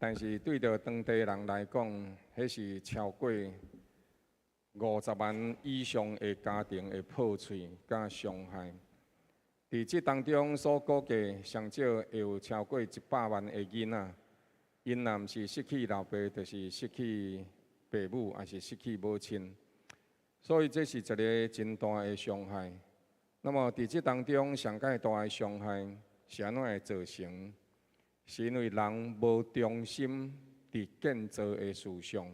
但是對著當地人來講，彼是超過50萬以上的家庭的破碎佮傷害。佇這當中所估計，上少會有超過100萬的囡仔，𪜶若毋是失去老爸，就是失去爸母，抑是失去母親。所以這是一个真大的傷害。那麼佇這當中，上蓋大的傷害是按怎會造成？是因為人無忠心佇建造的事上。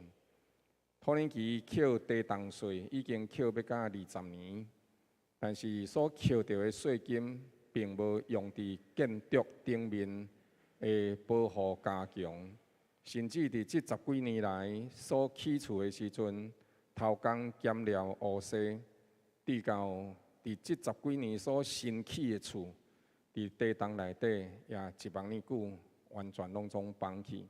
土耳其扣地動稅已經扣欲到20年，但是所扣著的稅金並無用佇建築頂面的保護加強，甚至佇這十幾年來所起厝的時陣，偷工減料烏踅，直到佇這十幾年所新起的厝，佇地動內底也一望爾久，完全攏總崩去。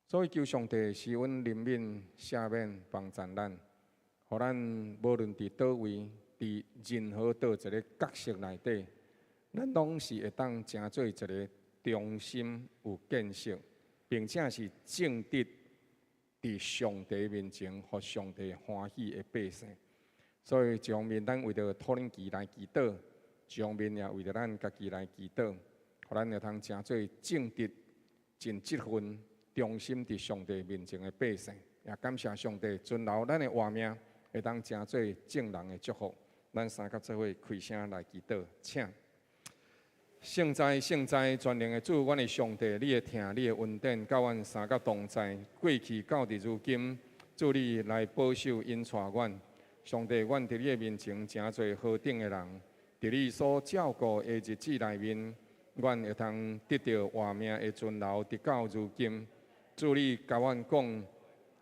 所以求上帝施恩憐憫、赦免、幫助咱，予咱無論佇佗位，佇任何佗一个角色內底，咱攏是會當成做一个忠心有見識，並且是正直佇上帝面前，予上帝歡喜的百姓。所以一方面，咱為著土耳其來祈禱；一方面也為著咱家己來祈禱，予咱會通成做正直、盡職分、忠心佇上帝面前的百姓。也感謝上帝存留咱的活命，會當成做眾人的祝福。咱三甲做伙開聲來祈禱，請。聖哉，聖哉，全能的主，阮的上帝，你的疼，你的恩典，佮阮三甲同在。過去到佇如今，主你來保守引帶阮。上帝，阮佇你的面前成做何等的人，佇你所照顧的日子內面，阮會通得著活命的存留，直到如今。主你共阮講，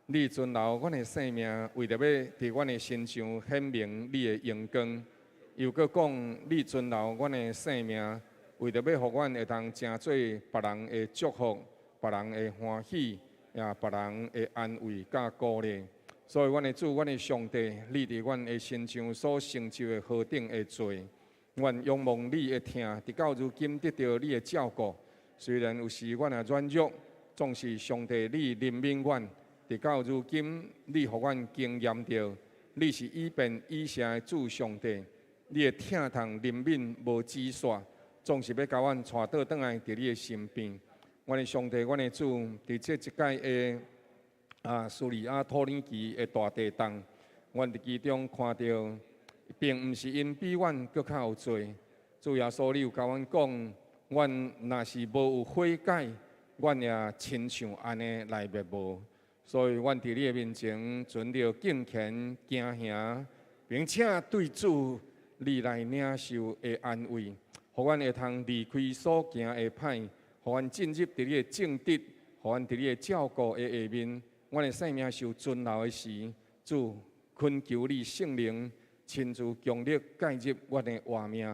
你存留阮的性命，為著欲佇阮的身上顯明你的榮光。又閣講，你存留阮的性命，為著欲予阮會通成做別人的祝福、別人的歡喜，也別人的安慰佮鼓勵。所以，阮的主，阮的上帝，你佇阮的身上所成就的何等的濟，阮仰望你的疼，直到如今得著你的照顧。雖然有時阮也軟弱，總是上帝你憐憫阮，直到如今你予阮經驗著，你是以便以謝的主上帝，你的疼痛憐憫無止煞，總是欲共阮帶倒轉來佇你的身邊。阮的上帝，阮的主，佇這一擺的敘利亞土耳其的大地動，阮佇其中看著，並毋是𪜶比阮閣較有罪。主耶穌，你有共阮講，阮若是無有悔改，阮也親像按呢來滅無。所以，阮佇你的面前存著敬虔驚嚇，並且對主你來領受的安慰，予阮會通離開所行的歹，予阮進入佇你的正直，予阮佇你的照顧的下面，阮的性命受存留的時，主懇求你聖靈親自強力介入阮的活命，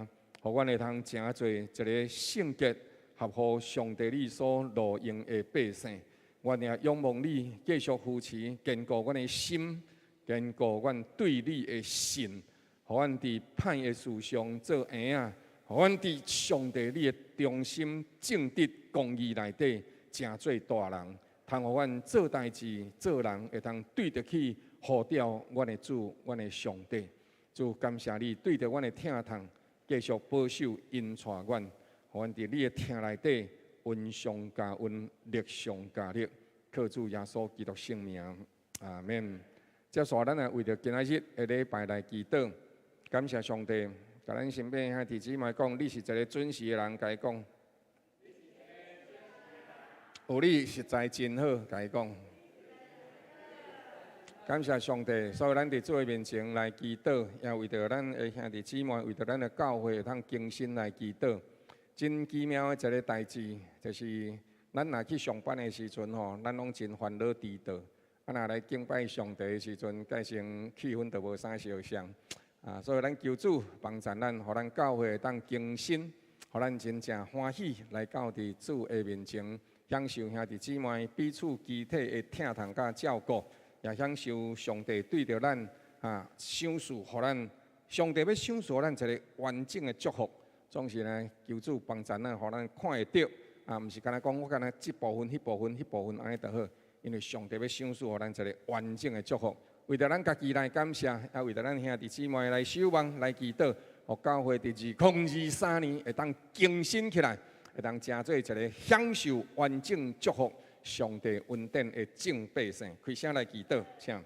予阮會通成做一个聖潔、合乎上帝你所路用的百姓。阮也仰望你繼續扶持、堅固阮的心，堅固阮對你的信，予阮佇歹的事上做嬰仔，予阮佇上帝你的忠心、正直、公義內底成做大人，通予阮做代誌、做人會通對得起呼召阮的主、阮的上帝。主感謝你對著阮的疼痛，繼續保守引帶阮，予阮佇你的疼內底恩上加恩，力上加力，靠主耶穌基督聖名，阿們。接紲咱來為著今仔日的禮拜來祈禱，感謝上帝。共咱身邊兄弟姊妹講，你是一个準時的人，共伊講。有你實在真好，共伊講。感謝上帝，所以咱佇主的面前來祈禱，也為著咱的兄弟姊妹，為著咱的教會會通更新來祈禱。真奇妙的一个代誌，就是咱若去上班的時陣吼，咱攏真煩惱遲到。啊，若來敬拜上帝的時陣，改成氣氛就無啥相像。啊，所以咱求主幫助咱，予咱教會會當更新，予咱真正歡喜來到佇主的面前，享受兄弟姊妹彼此肢體的疼痛佮照顧，也享受上帝對著咱賞賜，予咱上帝欲賞賜咱一个完整的祝福。總是呢，求主幫助咱，予咱看會著，啊，毋是干焦講我干焦這部分、彼部分、彼部分按呢就好，因為上帝欲賞賜予咱一个完整的祝福。為著咱家己來感謝，也為著咱兄弟姊妹來守望、來祈禱，予教會佇2023年會當更新起來，會當成做一个享受完整祝福上帝恩典的眾百姓。開聲來祈禱，請。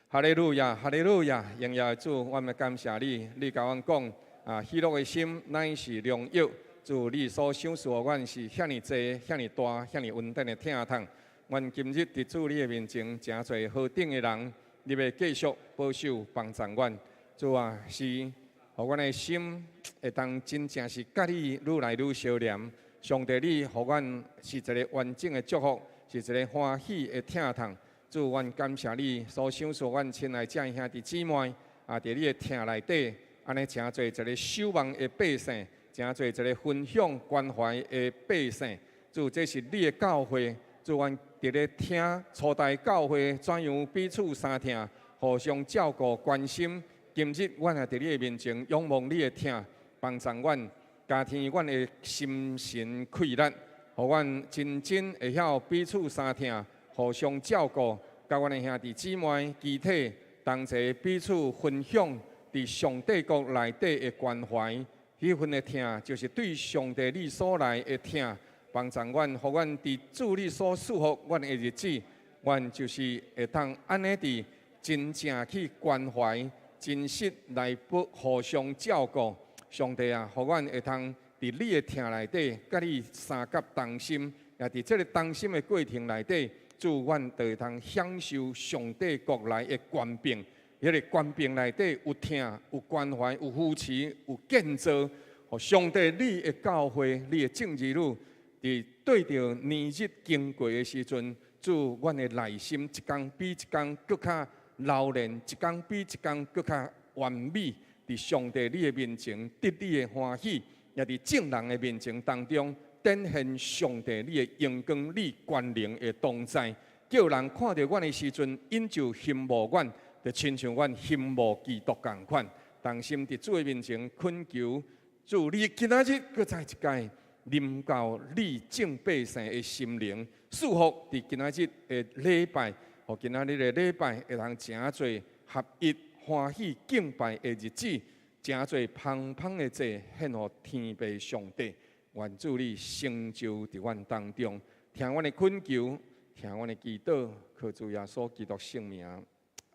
哈利路亞，哈利路亞，榮耀的主，我們感謝你，你共阮講啊，喜樂的心乃是良藥。主，你所賞賜予阮是遐爾濟、遐爾大、遐爾恩典的疼痛。阮今日佇主你的面前，成做何等的人，你欲繼續保守幫助阮。主啊，是予阮的心會當真正是佮你愈來愈相連。上帝，你予阮是一个完整的祝福，是一个歡喜的疼痛。主，阮感謝你所賞賜阮親愛這兄弟姊妹，啊，佇你的疼內底，按呢成做一个守望的百姓，成做一个分享關懷的百姓。主，這是你的教會。主，阮佇咧聽初代教會怎樣彼此相疼，互相照顧關心。今日阮也佇你的面前仰望你的疼，幫助阮加添阮的心神氣力，予阮真真會曉彼此相疼，互相照顧，佮阮的兄弟姊妹、肢體同齊彼此分享佇上帝國內底的關懷。彼份的疼，就是對上帝你所來的疼，幫助阮，予阮佇主你所賜予阮的日子，阮就是會當按呢佇真正去關懷、真實來不互相照顧。上帝啊，予阮會當佇你的疼內底，佮你相佮同心，也佇這个同心的過程內底，主，阮就會通享受上帝國內的權柄。彼个權柄內底有疼、有關懷、有扶持、有建造。上帝，你的教會、你的眾兒女，佇對著年日經過的時陣，主，阮的內心一工比一工閣較老練，一工比一工閣較完美。佇上帝你的面前得你的歡喜，也佇眾人的面前當中展現上帝你的榮光、你權能的同在，叫人看著阮的時陣，𪜶就羨慕阮，就親像阮羨慕基督仝款。同心佇主的面前懇求主，你今仔日閣再一擺臨到你眾百姓的心靈，賜福佇今仔日的禮拜，予今仔日的禮拜會通成做合一歡喜敬拜的日子，成做芳芳的祭獻予天父上帝。願主你成就佇阮當中，聽阮的懇求，聽阮的祈禱，靠主耶穌基督聖名，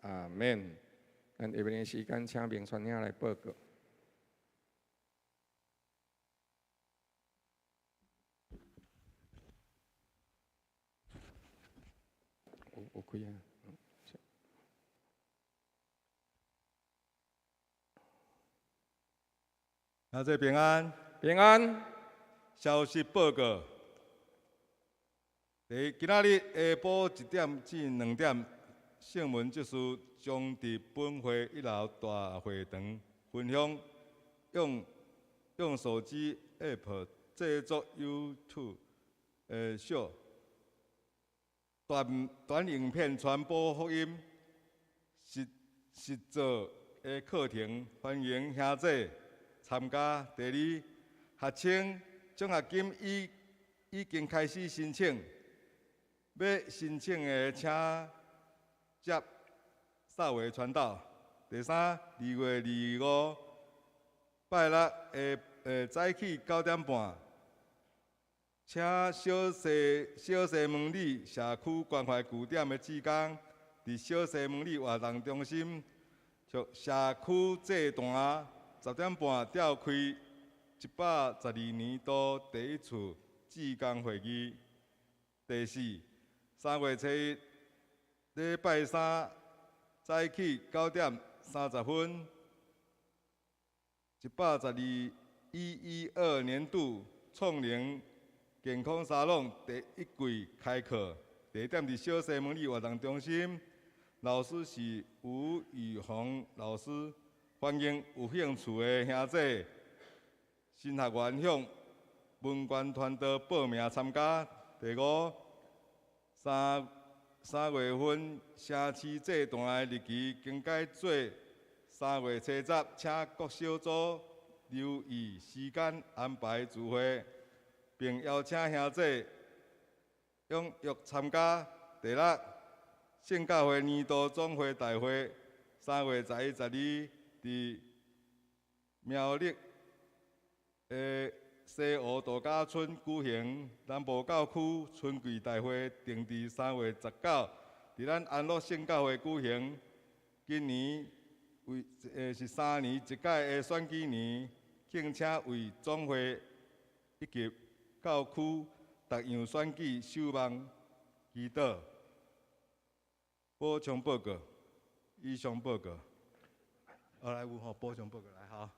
阿門。咱下面的時間，請明川兄來報告。有有開啊？兄弟平安，平安。消息報告：第一，今仔日下晡1點至2點，聖文執事將佇本會一樓大會堂分享用用手機 App 製作 YouTube 的小短短影片傳播福音實實作的課程，歡迎兄弟參加。第二，學生獎學金已已經開始申請，欲申請的請接薩維傳道。第三，2月25拜六下早起9點半，請小西小西門里社區關懷據點的志工，佇小西門里活動中心，社區祭壇10點半召開112年度第一次志工會議。第四，3月7日禮拜三早起9點30分，112一一二年度創齡健康沙龍第一季開課，地點佇小西門里活動中心，老師是吳宇宏老師，歡迎有興趣的兄弟新學員向文官團隊報名參加。第五，三三月份城市祭壇的日期更改做3月70，請各小組留意時間安排聚會。並邀請兄姊踴躍參加第六聖教會年度總會大會，3月11、12佇苗栗的西湖度假村舉行。南部教區春季大會定佇3月19，佇咱安樂聖教會舉行。今年為是3年一屆的選舉年，敬請為總會以及教區逐樣選舉守望祈禱。補充報告，以上報告。好，來有吼補充報告來好。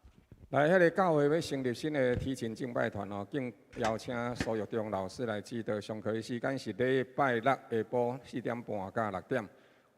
來，彼个教會欲成立新的提琴敬拜團哦，敬邀請蘇玉中老師來指導。上課的時間是禮拜六下晡4點半到6點，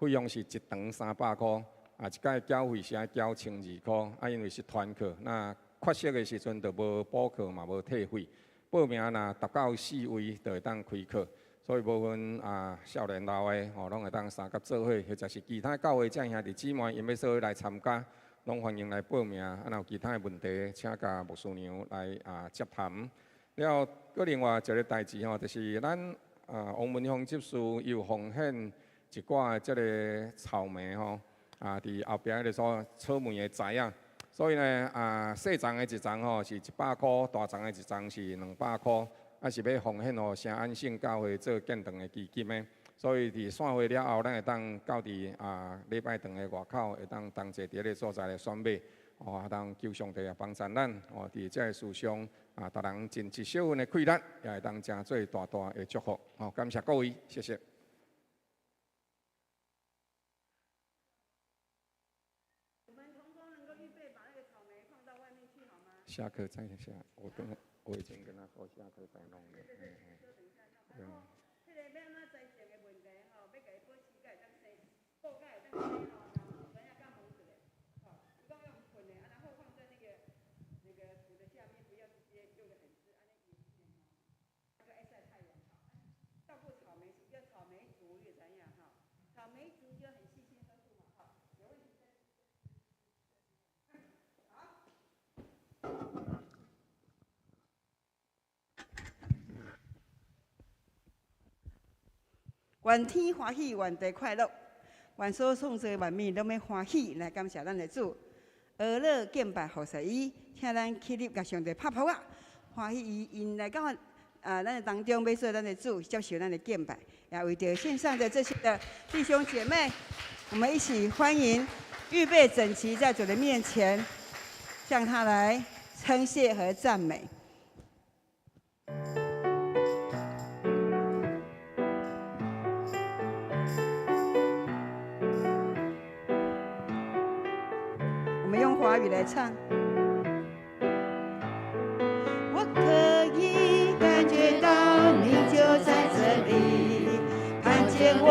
費用是一堂300箍，啊，一擺繳費是愛繳1200箍。啊，因為是團課，那缺席的時陣就無補課嘛，無退費。報名若達到四位就會當開課，所以無分啊少年老的吼，攏會當相佮做伙，或者是其他教會遮兄弟姊妹，𪜶欲做伙來參加，攏歡迎來報名。啊，若有其他的問題，請佮牧師娘來啊接談。了，閣另外一个代誌吼，就是咱啊王文芳執事伊有奉獻一寡這个草莓吼，啊，佇後壁彼个所草莓的材仔。所以呢，啊，細叢的一叢吼是100箍，大叢的一叢是200箍，啊是欲奉獻予聖安聖教會做建堂的基金的。所以佇散會了後，咱會當到佇啊禮拜堂的外口，會當同齊佇彼个所在來選買，哦，啊當求上帝啊幫贊咱，哦，佇這个事上啊，逐人盡一小份的氣力，也會當成做大大的祝福。哦，感謝各位，謝謝。下課再下，我跟我已經跟他說下課再弄了。嗯。彼个欲按怎栽種的問題吼，欲共伊保持才會當生，布才會當生吼。等下甲問一下，吼，伊講用噴的，啊，然後放在那個土的下面，不要直接用得很濕，按呢伊會吼，那個愛曬太陽吼。照顧草莓樹，叫草莓族，你會知影吼？草莓族就很細心呵護嘛，吼。有問題再。好。願天歡喜，願地快樂，願所創造萬物攏欲歡喜來感謝咱的主。呵樂敬拜服侍伊，請咱起立共上帝拍噗仔，歡喜伊𪜶來到啊咱的當中，欲做咱的主，接受咱的敬拜。也為著線上的這些的弟兄姐妹，我們一起歡迎，預備整齊在主的面前，向他來稱謝和讚美。我們用華語來唱。我可以感覺到你就在這裡，看見我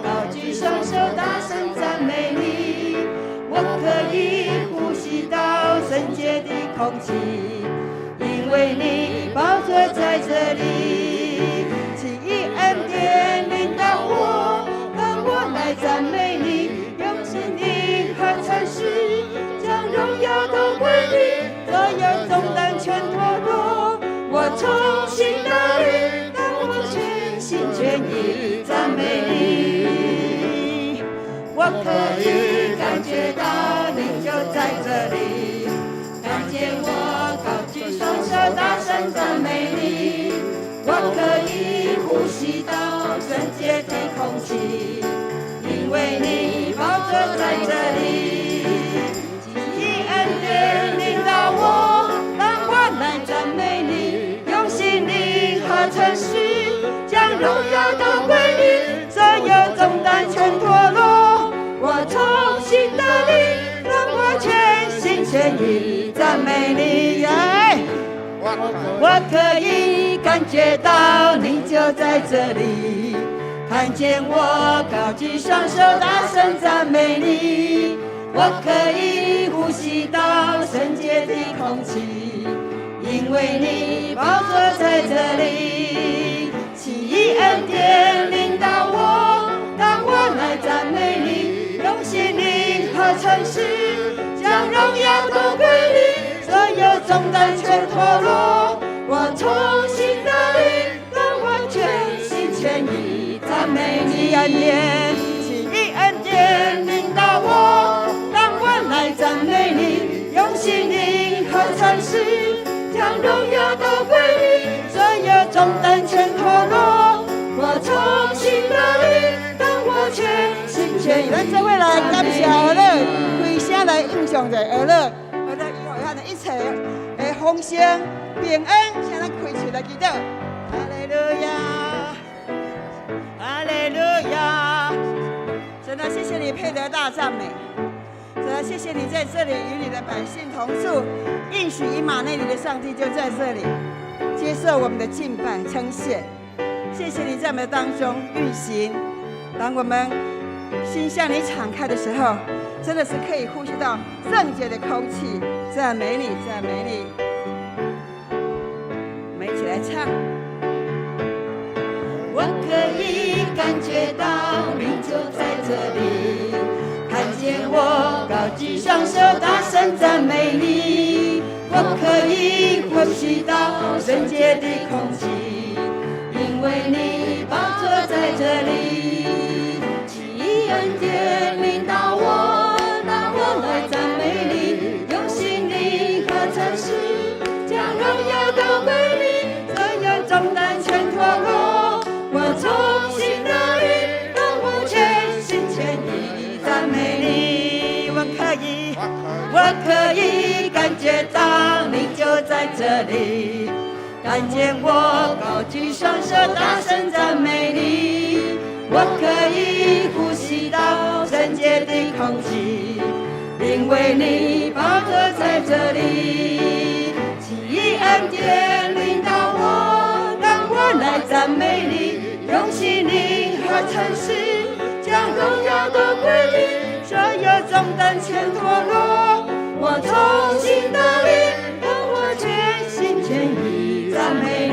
高舉雙手大聲讚美你。我可以呼吸到聖潔的空氣，因為你寶座在這裡。奇異恩典臨到我，讓我來讚美你，用心靈和誠實，將榮耀都歸你，所有重擔全脫落。我重新得力，當我全心全意讚美你。我可以感覺到你就在這裡，看見我高舉雙手大聲讚美你。我可以呼吸到聖潔的空氣，因為你寶座在這裡。奇異恩典臨到我，讓我來讚美你，用心靈和誠實，將榮耀都歸你，所有重擔全脫落。我重新得力，讓我全心全意讚美你。我可以感覺到你就在這裡，看見我高舉雙手大聲讚美你。我可以呼吸到聖潔的空氣，因為你寶座在這裡。奇異恩典臨到我，讓我來讚美你，用心靈和誠實，將榮耀都歸你，所有重擔全脫落。我重新得恩典，奇異恩典臨到我，讓我來讚美你，用心靈和誠實，將榮耀都歸你，所有重擔全脫落，我重新得力，當我全心全意。咱做伙來感謝和樂，開聲來應唱者和樂，和樂以後咱一切的豐盛平安，請咱開喙來祈禱。哈利路亞，哈利路亞！神啊，謝謝你配得大讚美。神啊，謝謝你在這裡與你的百姓同住，應許以馬內利的上帝就在這裡，接受我們的敬拜稱謝。謝謝你在我們當中運行，當我們心向你敞開的時候，真的是可以呼吸到聖潔的空氣。讚美你，讚美你。我們一起來唱。我可以感覺到你就在這裡，看見我高舉雙手大聲讚美你。我可以呼吸到聖潔的空氣，因為你寶座在這裡。奇異恩典臨到我，讓我來讚美你，用心靈和誠實，將榮耀都歸你，所有重擔全脫落。我重新得力，當我全心全意讚美你。我可以，我可以感覺到你就在這裡，看見我高舉雙手大聲讚美你。我可以呼吸到聖潔的空氣，因為你寶座在這裡。奇異恩典臨到我，讓我來讚美你，用心靈和誠實，將榮耀都歸你，所有重擔全脫落。我重新得力，當我全心全意讚美你。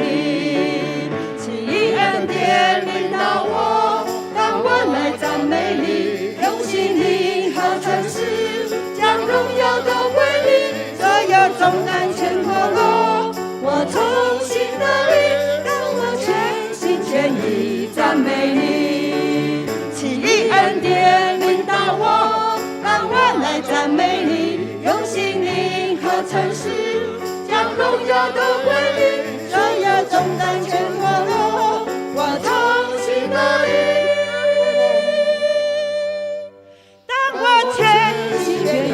奇異恩典臨到我，讓我來讚美你，用心靈和誠實，將榮耀都歸你，所有重擔全脫落。我重新得力，當我全心全意讚美你。奇異恩典臨到我，讓我來讚美你，用心靈和誠實，將榮耀都歸你，所有重擔全脫落。我重新得力，當我全心全意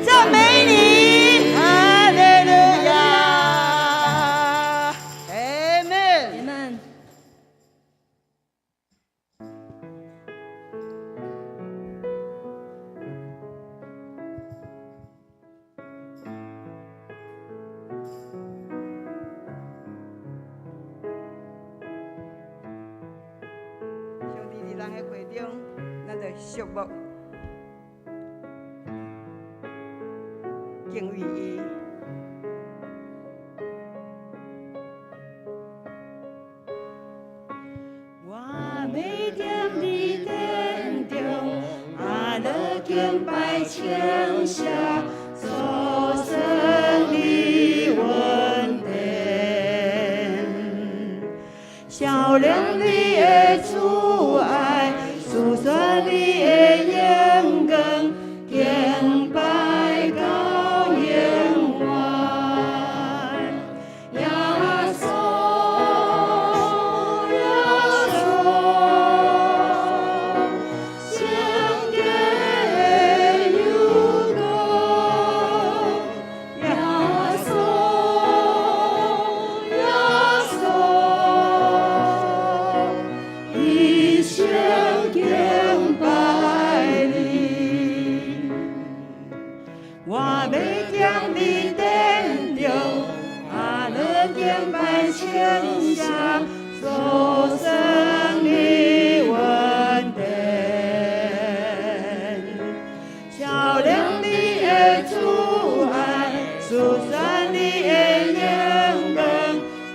讚美你。哈利路亞，阿門。阿門。上帝佇人的會中，咱就肅穆敬畏伊。我欲踮你殿中，阿樂敬拜稱謝，訴說你恩典，曉亮你的慈愛，訴說你的榮光，敬拜到永遠。耶穌，耶穌，聖潔有光。耶穌，耶穌，一生敬拜你。我欲踮你殿中，阿樂敬拜稱謝，訴說你恩典，曉亮你的慈愛，訴說你的榮光，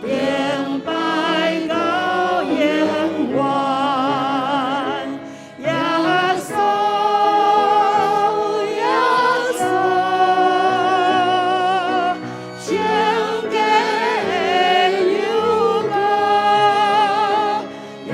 敬拜到永遠。耶穌，耶穌，聖潔有光。耶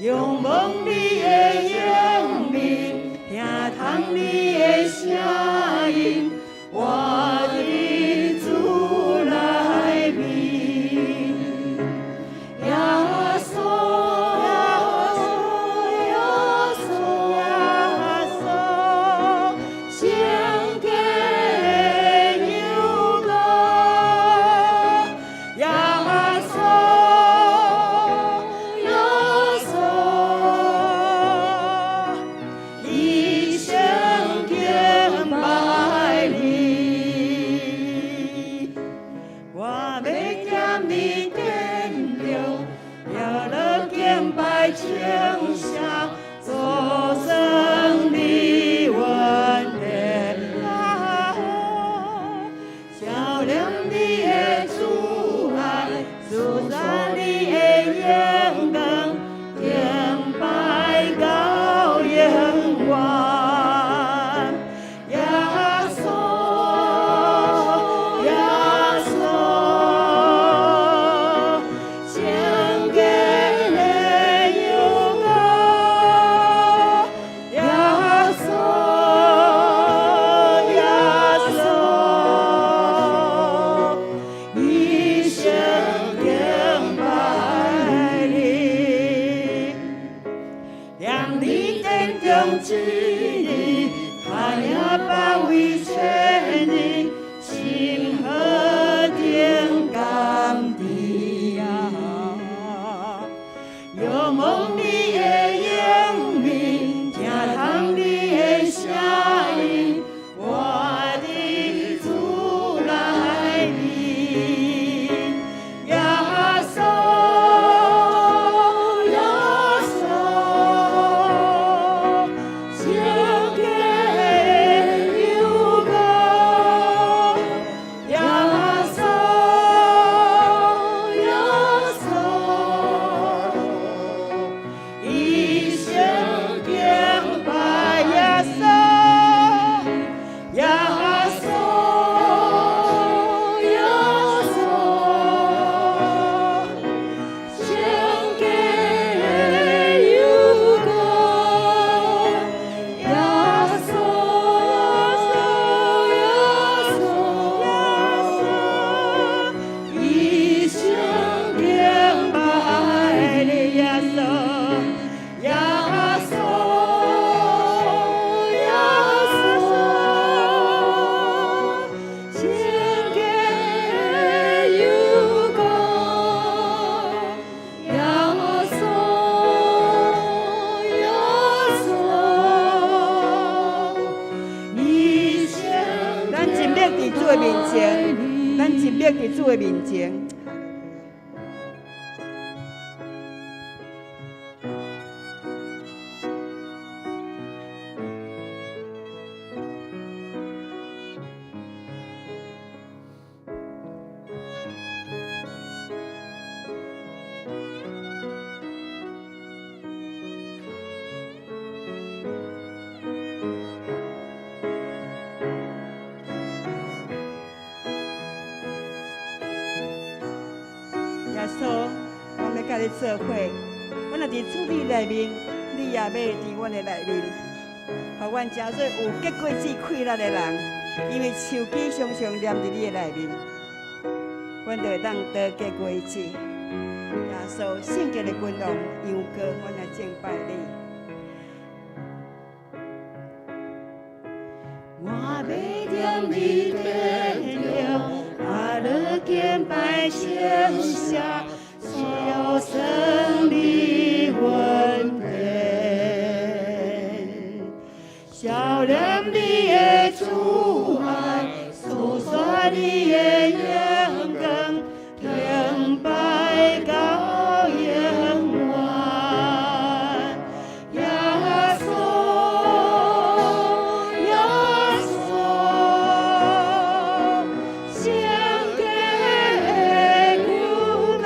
仰望你的迎面，聽通你的聲音，活佇主內面。耶穌，耶穌，耶穌，聖潔的羊羔。耶穌，耶穌，一生敬拜你。我欲踮你殿中，搖樂敬拜稱謝，訴說你恩典。曉念你的慈愛，訴說你的榮光，敬拜到永遠。耶穌，耶穌，聖潔的羊羔。耶穌，耶穌，一生敬拜你。踮你殿中一日，較贏百位千日，心何等甘甜啊！仰望你的迎面，聽通你的聲音，活佇主內面。耶穌，耶穌，聖潔的羊羔。耶穌，耶穌，一生敬拜耶穌，耶穌，耶穌，聖潔的羊羔。耶穌，耶穌，耶穌，一生敬拜你，耶穌，耶穌，耶穌，聖潔的羊羔。耶穌，耶穌，一生咱靜默佇主的面前，咱靜默佇主的面前。耶穌，我欲佮你做伙，阮若佇主你內面，你也欲佇阮的內面，予阮成做有結果子氣力的人，因為樹枝常常黏佇你的內面，阮就會當得結果子。耶穌，聖潔的君王，羊羔，阮來敬拜你。我欲踮你殿中，阿樂敬拜稱謝，訴說你恩典，曉念你的慈愛，訴說你的榮光，敬拜到永遠。耶穌，耶穌，聖潔的君王。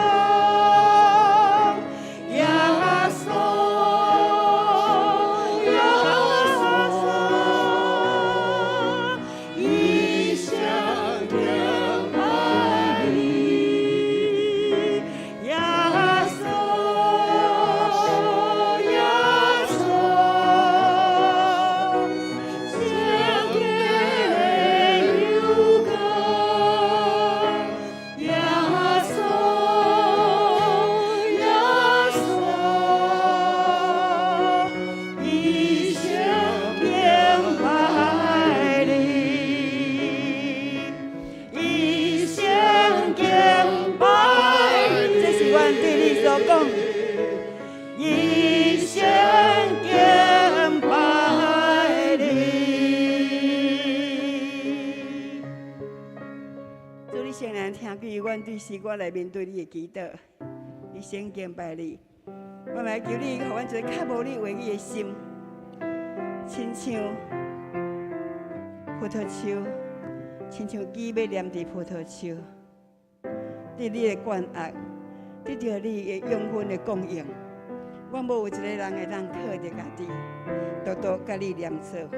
一生敬拜你。主，你誠然聽見阮對詩歌內面對你的祈禱，一生敬拜你。我來求你，予阮一个較無你話語的心，親像葡萄樹，親像枝欲黏佇葡萄樹，得你的關愛，得著你的養分的供應。阮無有一個人會當靠著家己，獨獨佮你黏做伙。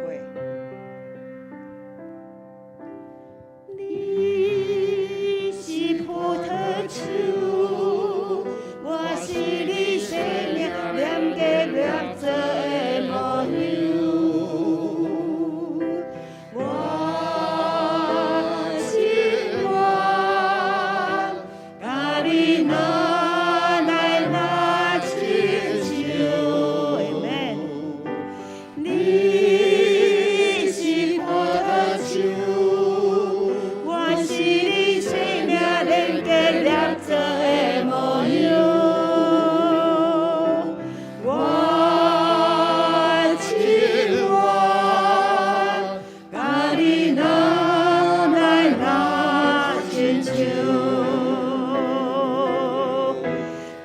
你是葡萄樹，我是你生命連結捏做的模樣。我情願佮你若來若親像。你是葡萄樹，我是你生命連結捏做的模樣。我情願佮你若來若親像，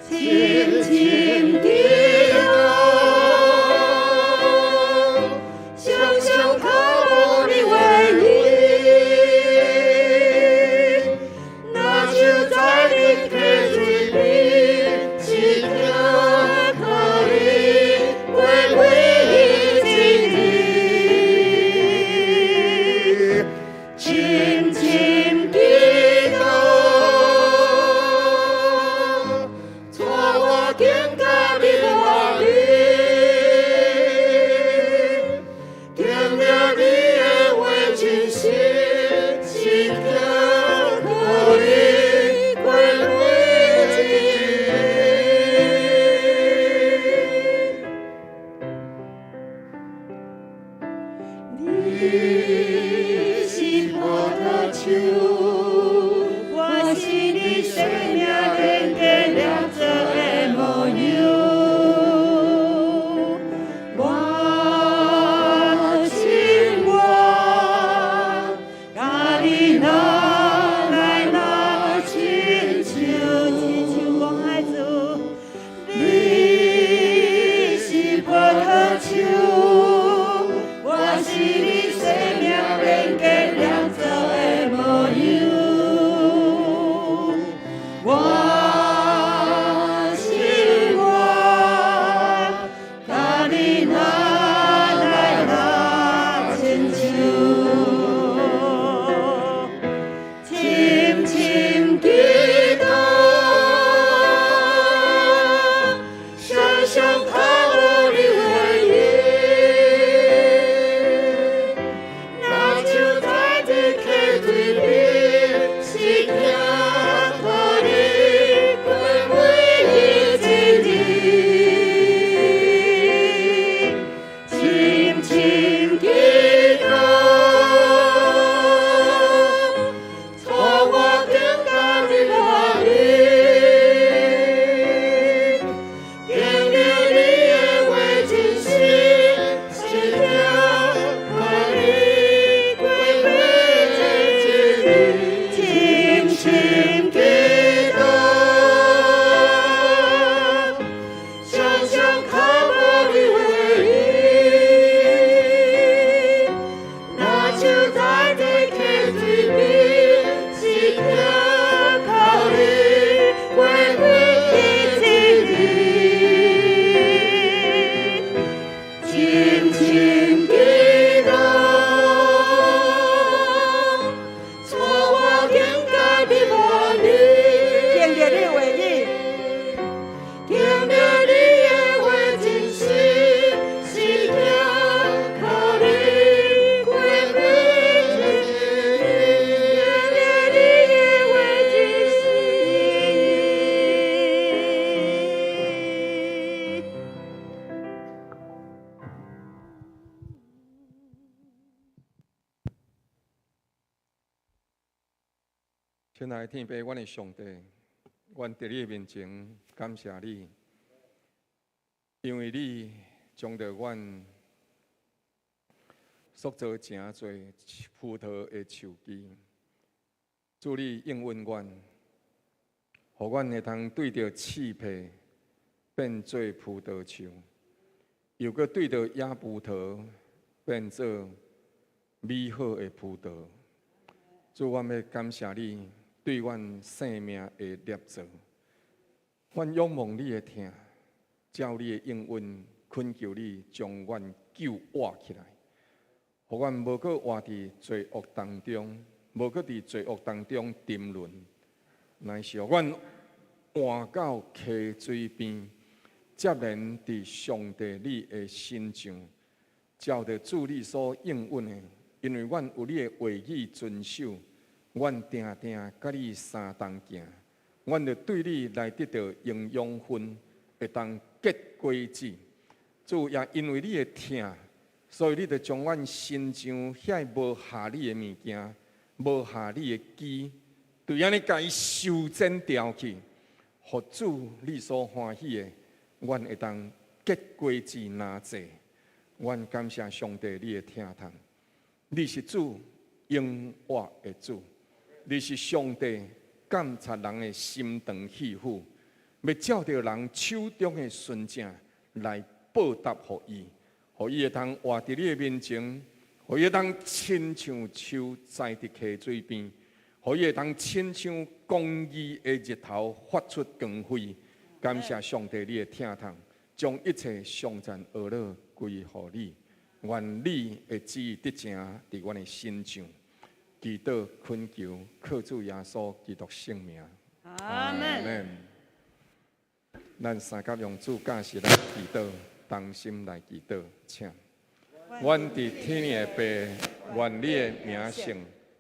深深祈禱，常常渴慕你話語，若就在你溪水邊，時刻靠你，過每一日，深深祈禱，帶我更加明白你，經歷你的話真實，時刻靠你，過每一日。你是葡萄樹，我是你生命連結捏做的模樣。我情願佮你若來若親像，親像講愛主，你是葡萄樹，我是你生命連結捏做的模樣。我情願佮你若來若親像，深深祈禱，常常渴慕你話語，若就在這溪水邊，時刻靠你，過每一日，深深祈禱，帶我更加明白你，經歷你的話真實，時刻靠你，過每一日，深深祈禱，常常渴慕你話語，若就在這溪水邊，時刻靠你，過每一日，深深祈禱，帶我更加明白你，經歷你話語，經歷你的話真實，時刻靠你，過每一日，經歷你的話真實。親愛的天父，阮的上帝，阮佇你的面前感謝你。因為你將著阮塑造成做葡萄的樹枝，主你應允阮，予阮會通對著刺皮變做葡萄樹，又閣對著野葡萄變做美好的葡萄。主，阮欲感謝你對阮生命的捏造，阮仰望你的疼，照你的應允，懇求你將阮救活起來，予阮無閣活佇罪惡當中，無閣佇罪惡當中沉淪，乃是予阮活到溪水邊，接連佇上帝你的身上，照著主你所應允的。因為阮有你的話語遵守，阮定定佮你相同行，阮就對你來得著營養分，會當結果子。主也因為你的疼，所以你就將阮身上遐無合你的物件、無合你的枝，就按呢共伊修剪掉去，予主你所歡喜的，阮會當結果子若濟。阮感謝上帝你的疼痛。你是主永活的主，你是上帝監察人的心腸肺腑，欲照著人手中的純正來報答予伊，予伊會通活佇你的面前，予伊會通親像樹栽佇溪水邊，予伊會通親像公義的日頭發出光輝。感謝上帝你的疼痛，將一切頌讚呵咾歸予你。願你的旨意得成佇阮的身上，祈禱懇求，靠主耶穌基督聖名。阿門。咱三甲用主教示來祈禱，同心來祈禱，請。阮佇天的父，願你的名聖，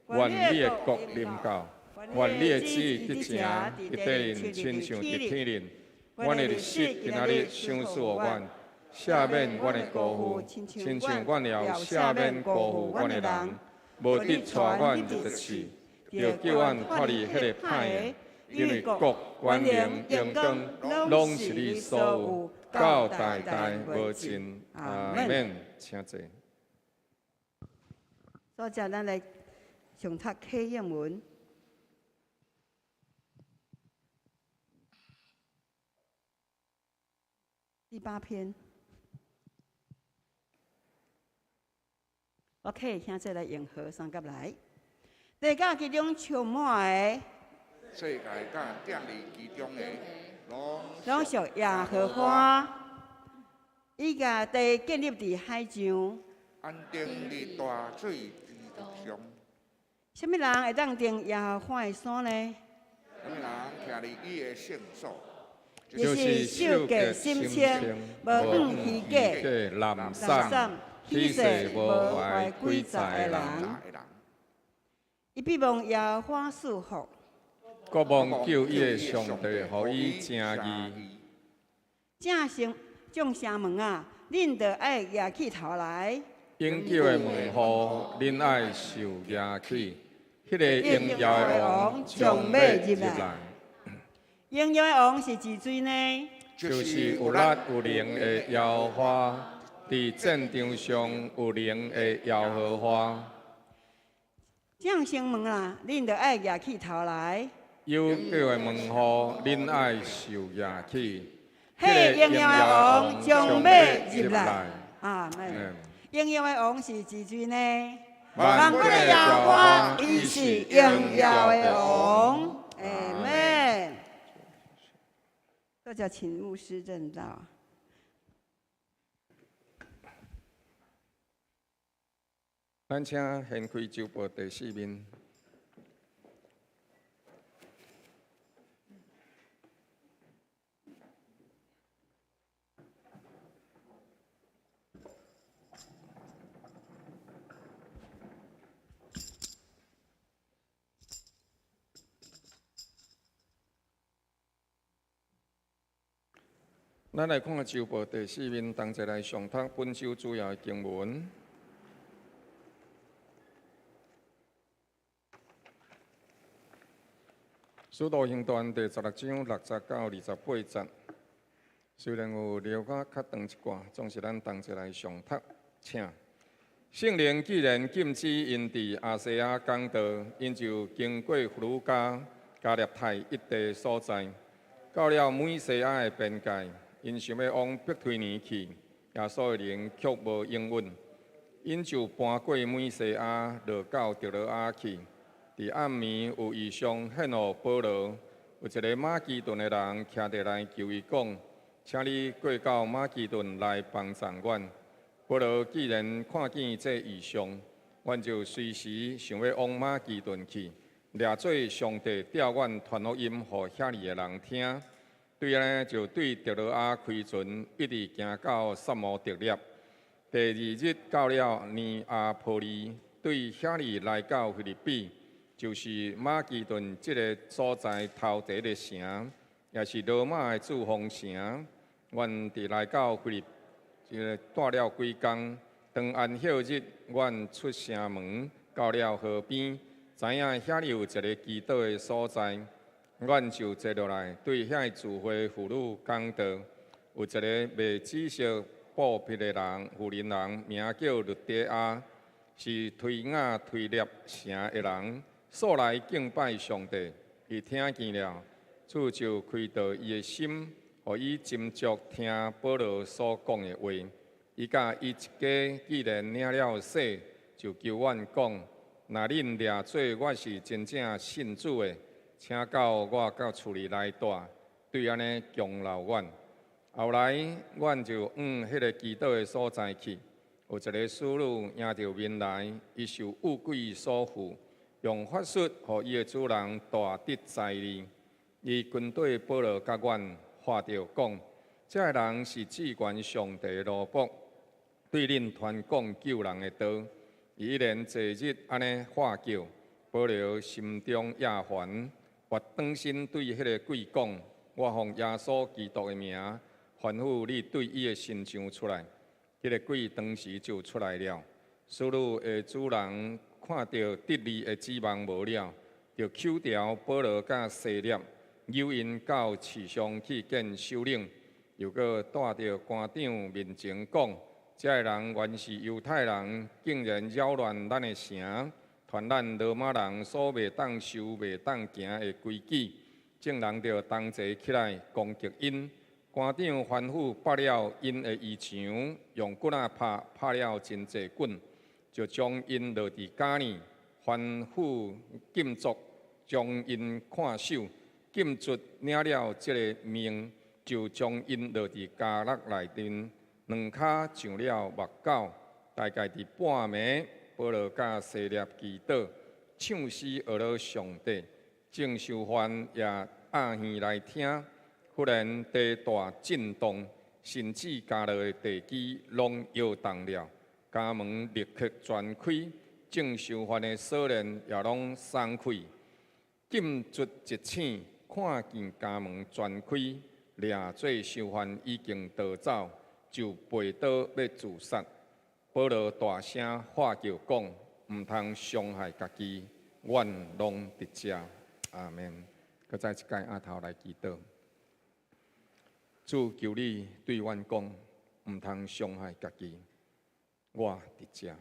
願你的國臨到，願你的旨意得成佇地面，親像佇天頂。阮的日食今仔日賞賜予阮。赦免阮的辜負，親像阮也有赦免辜負阮的人，無得帶阮入著試，著救阮脫離彼个歹的。因為國、權能、榮光，攏是你所有，到代代無盡。阿門。請坐。所以，咱來誦讀啟應文。第八篇。我客兄姊來用和相佮來，地佮其中充滿的，世界佮建立其中的，攏屬耶和華。伊共地建立佇海上，安定佇大水之上。啥物人會當登耶和華的山呢？啥物人徛佇伊的聖所？就是手潔心清，無向虛假、濫衊、起誓無懷詭詐的人。伊必蒙耶和華賜福，閣蒙救伊的上帝，予伊成義。眾城眾城門啊，恁著愛舉起頭來。永久的門戶，恁愛受舉起。彼个榮耀的王將欲入來。榮耀的王是幾水呢？就是有力有能的耶和華，佇戰場上有能的耶和華。眾城門啊，恁著愛舉起頭來。永久的門戶，恁愛受舉起。彼个榮耀的王將欲入來。阿們。榮耀的王是幾水呢？萬軍的耶和華，伊是榮耀的王。阿們。大家請牧師證道。咱請掀開週報第四面。咱來看週報第四面，同齊來誦讀本週主要的經文。使徒行傳第16章60到28節，雖然有聊較較長一寡，總是咱同齊來誦讀。請聖靈既然禁止𪜶佇亞細亞講道，𪜶就經過弗呂家、加納太一地所在，到了米西亞的邊界，𪜶想欲往伯推尼去，耶穌的靈卻無應允，𪜶就搬過米西亞，落到特羅亞去。佇暗暝有異象顯予保羅，有一个馬其頓的人徛佇來求伊講：請你過到馬其頓來幫贊阮。保羅既然看見這異象，阮就隨時想欲往馬其頓去，掠做上帝調阮傳福音予遐裡的人聽。對按呢，就對特羅亞開船，一直行到薩摩特涅。第二日到了尼亞波利，對遐裡來到腓立比，就是馬其頓這个所在頭第一个城，也是羅馬的駐防城。阮佇來到腓立，這个蹛了幾工，當安息日，阮出城門到了河邊，知影遐裡有一个祈禱的所在，阮就坐落來，對遐聚會婦女講道。有一个賣紫色布匹的人，婦人人名叫呂底亞，是推雅推喇城的人，素來敬拜上帝。伊聽見了，主就開導伊的心，予伊斟酌聽保羅所講的話。伊佮伊一家既然領了洗，就求阮講：若恁掠做我是真正信主的，請到我佮厝裡來蹛，對按呢強留阮。後來，阮就往彼个祈禱的所在去，有一个使女迎著面來，伊受惡鬼所附，用法術予伊的主人大得財利。伊跟綴保羅佮阮喝著講：這个人是至懸上帝的奴僕，對恁傳講救人的道。伊一連濟日按呢喝叫，保羅心中厭煩，越轉身對彼个鬼講：我奉耶穌基督的名，吩咐你對伊的身上出來。彼个鬼當時就出來了。使女的主人看著得利的指望無了，就抾牢保羅佮西勒，誘𪜶到市上去見首領，又閣帶著官長面前講：這个人原是猶太人，竟然擾亂咱的城，傳咱羅馬人所袂當守、袂當行的規矩。眾人就同齊起來攻擊𪜶。官長吩咐剝了𪜶的衣裳，用棍仔拍，拍了真濟棍，就將𪜶落佇監裡，吩咐禁卒將𪜶看守。禁卒領了這个命，就將𪜶落佇監獄內面，兩跤上了木鉤。大概佇半暝，保羅佮西勒祈禱，唱詩呵咾上帝，眾囚犯也向耳來聽。忽然地大震動，甚至監牢的地基攏搖動了，監門立刻全開，眾囚犯的鎖鏈也攏鬆開。禁卒一醒，看見監門全開，掠做囚犯已經逃走，就拔刀欲自殺。保羅大聲喝叫講：毋通傷害家己，阮攏佇遮。阿門。閣再一擺阿頭來祈禱。主求你對阮講，毋通傷害家己，我佇遮。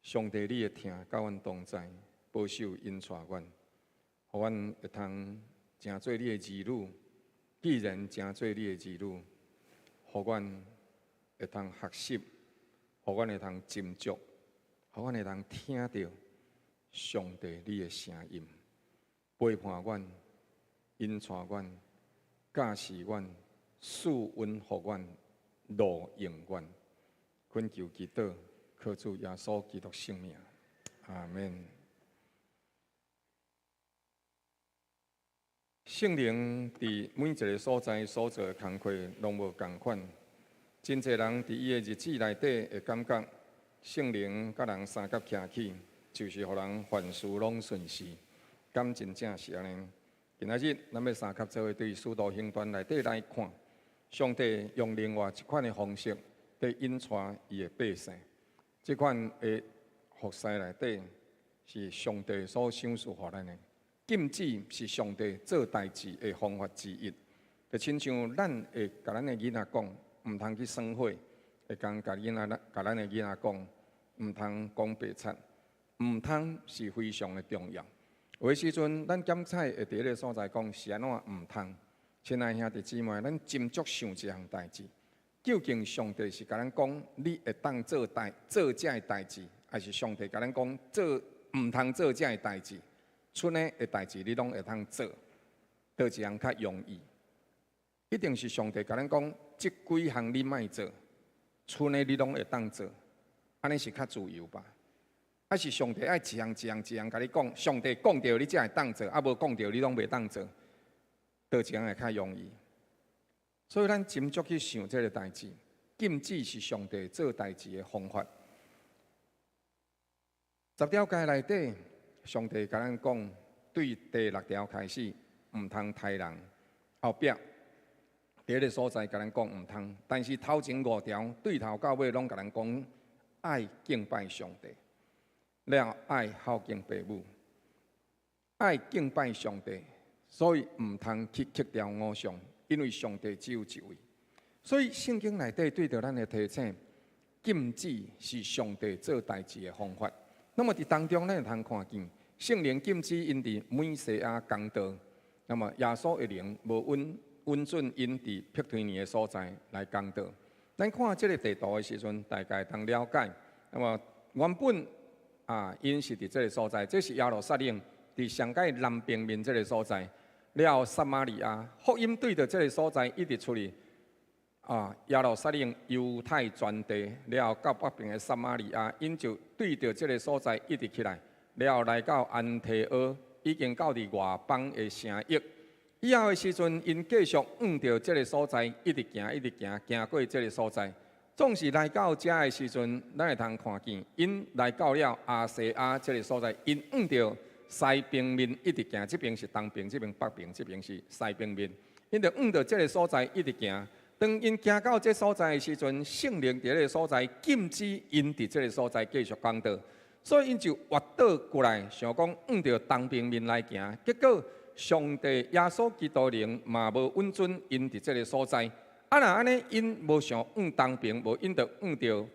上帝，你的疼佮阮同在，保守引帶阮，予阮會通成做你的兒女。既然成做你的兒女，予阮會通學習，予阮會通斟酌，予阮會通聽著上帝你的聲音，陪伴阮，引帶阮，教示阮。賜恩予阮，路引阮，懇求祈禱，靠主耶穌基督聖名，阿門。聖靈佇每一个所在所做的工課，攏無仝款。真濟人佇伊的日子內底會感覺聖靈佮人相佮徛起，就是予人凡事攏順遂。敢真正是按呢？今仔日咱欲相佮做伙對使徒行傳內底來看。上帝用另外一款的方式，佇引帶伊的百姓。這款的服侍內底，是上帝所賞賜予咱的。禁止是上帝做代誌的方法之一。就親像咱會共咱的囡仔講，毋通去耍火，會共共囡仔、共咱的囡仔講，毋通講白賊，毋通是非常的重要。有的時陣，咱檢採會佇彼个所在講是按怎毋通。親愛兄弟姊妹，咱斟酌想一項代誌，究竟上帝是共咱講你會當做代做這个代誌，還是上帝共咱講做毋通做這个代誌？賰呢的代誌你攏會當做，佗一項較容易？一定是上帝共咱講，這幾項你莫做，賰的你攏會當做，按呢是較自由吧？還是上帝愛一項一項一項共你講，上帝講著你才會當做，啊無講著你攏袂當做，佗一項會較容易？所以咱斟酌去想這个代誌，禁止是上帝做代誌的方法。十條誡內底，上帝共咱講，對第六條開始，毋通刣人，後壁。佇彼个所在共咱講毋通，但是頭前五條對頭到尾攏共咱講愛敬拜上帝，了愛孝敬爸母，愛敬拜上帝，所以毋通去刻雕偶像，因為上帝只有一位。所以聖經內底對著咱的提醒，禁止是上帝做代誌的方法。那麼佇當中，咱會通看見聖靈禁止𪜶佇美西亞講道，那麼耶穌的靈無允准𪜶佇碧推尼的所在來講道。咱看這个地圖的時陣，大概通了解。那麼原本啊，𪜶是佇這个所在，這是耶路撒冷佇上蓋南邊面這个所在。了後撒瑪利亞福音對著這个所在一直出去啊，耶路撒冷猶太全地，了後到北邊的撒瑪利亞，𪜶就對著這个所在一直起來，了後來到安提阿，已經到佇外邦的城邑。以後的時陣，𪜶繼續向著這个所在一直行，一直行，行過這个所在，總是來到遮的時陣，咱會通看見，𪜶來到了亞細亞這个所在，𪜶向著西邊面一直行，這邊是東邊，這邊北邊，這邊是西邊面，𪜶就向著這个所在一直行。當𪜶行到這所在的時陣，聖靈佇這个所在禁止𪜶佇這个所在繼續講道，所以𪜶就越倒過來，想講向著東邊面來行，結果，上帝耶穌基督靈嘛無允准𪜶佇這个所在，啊若按呢，𪜶無想向東邊，無𪜶就向著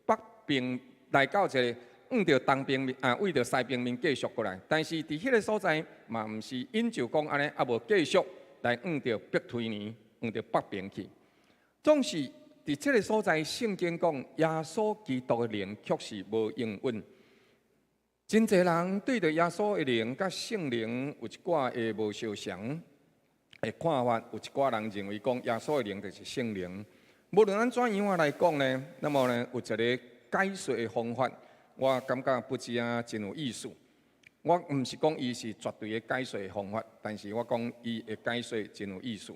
北邊來到一个向著東邊面啊，為著西邊面繼續過來。但是佇彼个所在嘛毋是𪜶就講按呢，啊無繼續來向著碧推尼，向著北邊去。總是佇這个所在，聖經講耶穌基督的靈卻是無應允。真濟人對著耶穌的靈佮聖靈有一寡的無相仝的看法，有一寡人認為講耶穌的靈就是聖靈。無論按怎樣來講呢，那麼呢有一个解說的方法，我感覺不止啊真有意思。我毋是講伊是絕對的解說的方法，但是我講伊的解說真有意思。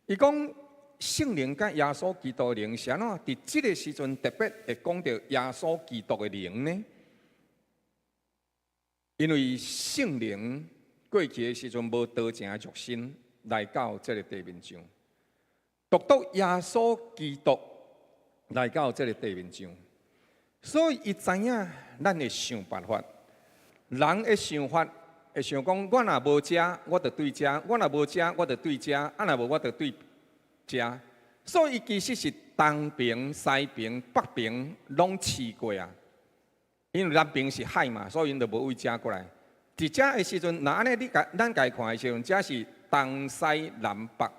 伊講聖靈佮耶穌基督的靈是按怎佇這个時陣特別會講著耶穌基督的靈呢？因為聖靈過去的時陣無道成肉身來到這个地面上，獨獨耶穌基督來到這个地面上，所以伊知影咱的想辦法。人的想法會想講，我若無遮，我就對遮；我若無遮，我就對遮；啊若無，我就對遮。所以伊其實是東邊、西邊、北邊攏試過啊。因為南邊是海嘛，所以𪜶就無對遮過來。佇遮的時陣，若按呢你共咱共看的時陣，遮是東西南北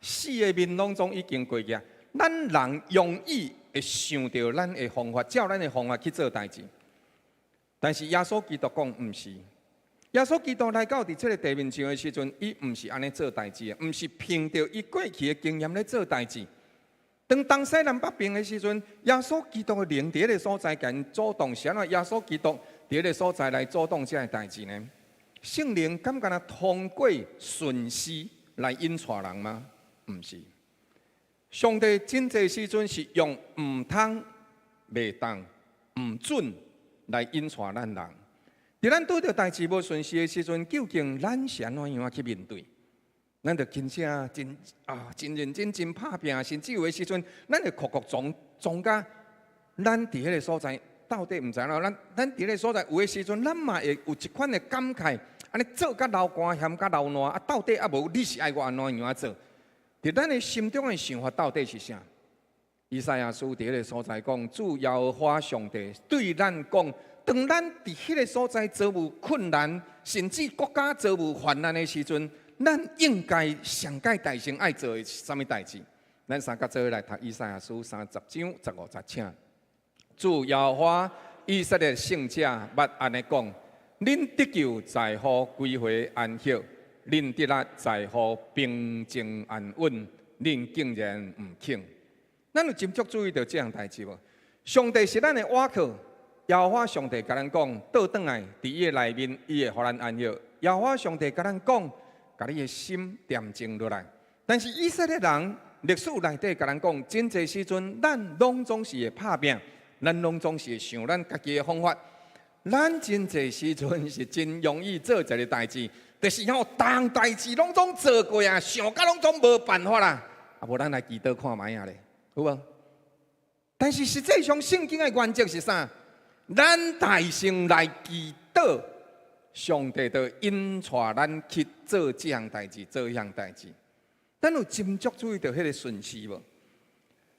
四个面攏總已經過去啊。咱人容易會想著咱的方法，照咱的方法去做代誌。但是耶穌基督講毋是，耶穌基督來到佇這个地面上的時陣，伊毋是按呢做代誌的，毋是憑著伊過去的經驗咧做代誌。當東西南北邊的時陣，耶穌基督的靈佇彼个所在共𪜶阻擋，是按怎耶穌基督佇彼个所在來阻擋這个代誌呢？聖靈敢干焦通過順序來引帶人嗎？毋是。上帝真濟時陣是用毋通、袂當、毋準來引帶咱人。佇咱拄著代誌無順序的時陣，究竟咱是按怎樣去面對？咱就真正真啊，真認真、真拍拚，甚至有的時陣，咱會哭哭裝裝甲咱佇彼个所在到底毋知影。咱佇彼个所在有的時陣，咱嘛會有一款的感慨，按呢做甲流汗，嫌甲流爛，啊，到底啊無你是愛我按怎樣做？佇咱的心中的想法到底是啥？以賽亞書佇彼个所在講，主耶和華上帝對咱講，當咱佇彼个所在遭遇困難，甚至國家遭遇患難的時陣，咱應該上蓋大先愛做的是啥物代誌？咱三甲做伙來讀以賽亞書30章15節，請。主耶和華以色列聖者捌按呢講：恁得救在乎歸回安息，恁得力在乎平靜安穩，恁竟然毋肯。咱有真足注意著這項代誌無？上帝是咱的倚靠，耶和華上帝共咱講，倒轉來，佇伊的內面，伊會予咱安息。耶和華上帝共咱講，共你的心恬靜落來。但是以色列人歷史內底共咱講，真濟時陣，咱攏總是會拍拚，咱攏總是會想咱家己的方法。咱真濟時陣是真容易做一个代誌，就是吼，逐項代誌攏總做過啊，想甲攏總無辦法啦。啊，無咱來祈禱看覓仔咧。有無？但是實際上聖經的原則是啥？咱大聲來祈禱，上帝就引帶咱去做這項代誌，做彼項代誌。咱有真足注意著彼个順序無？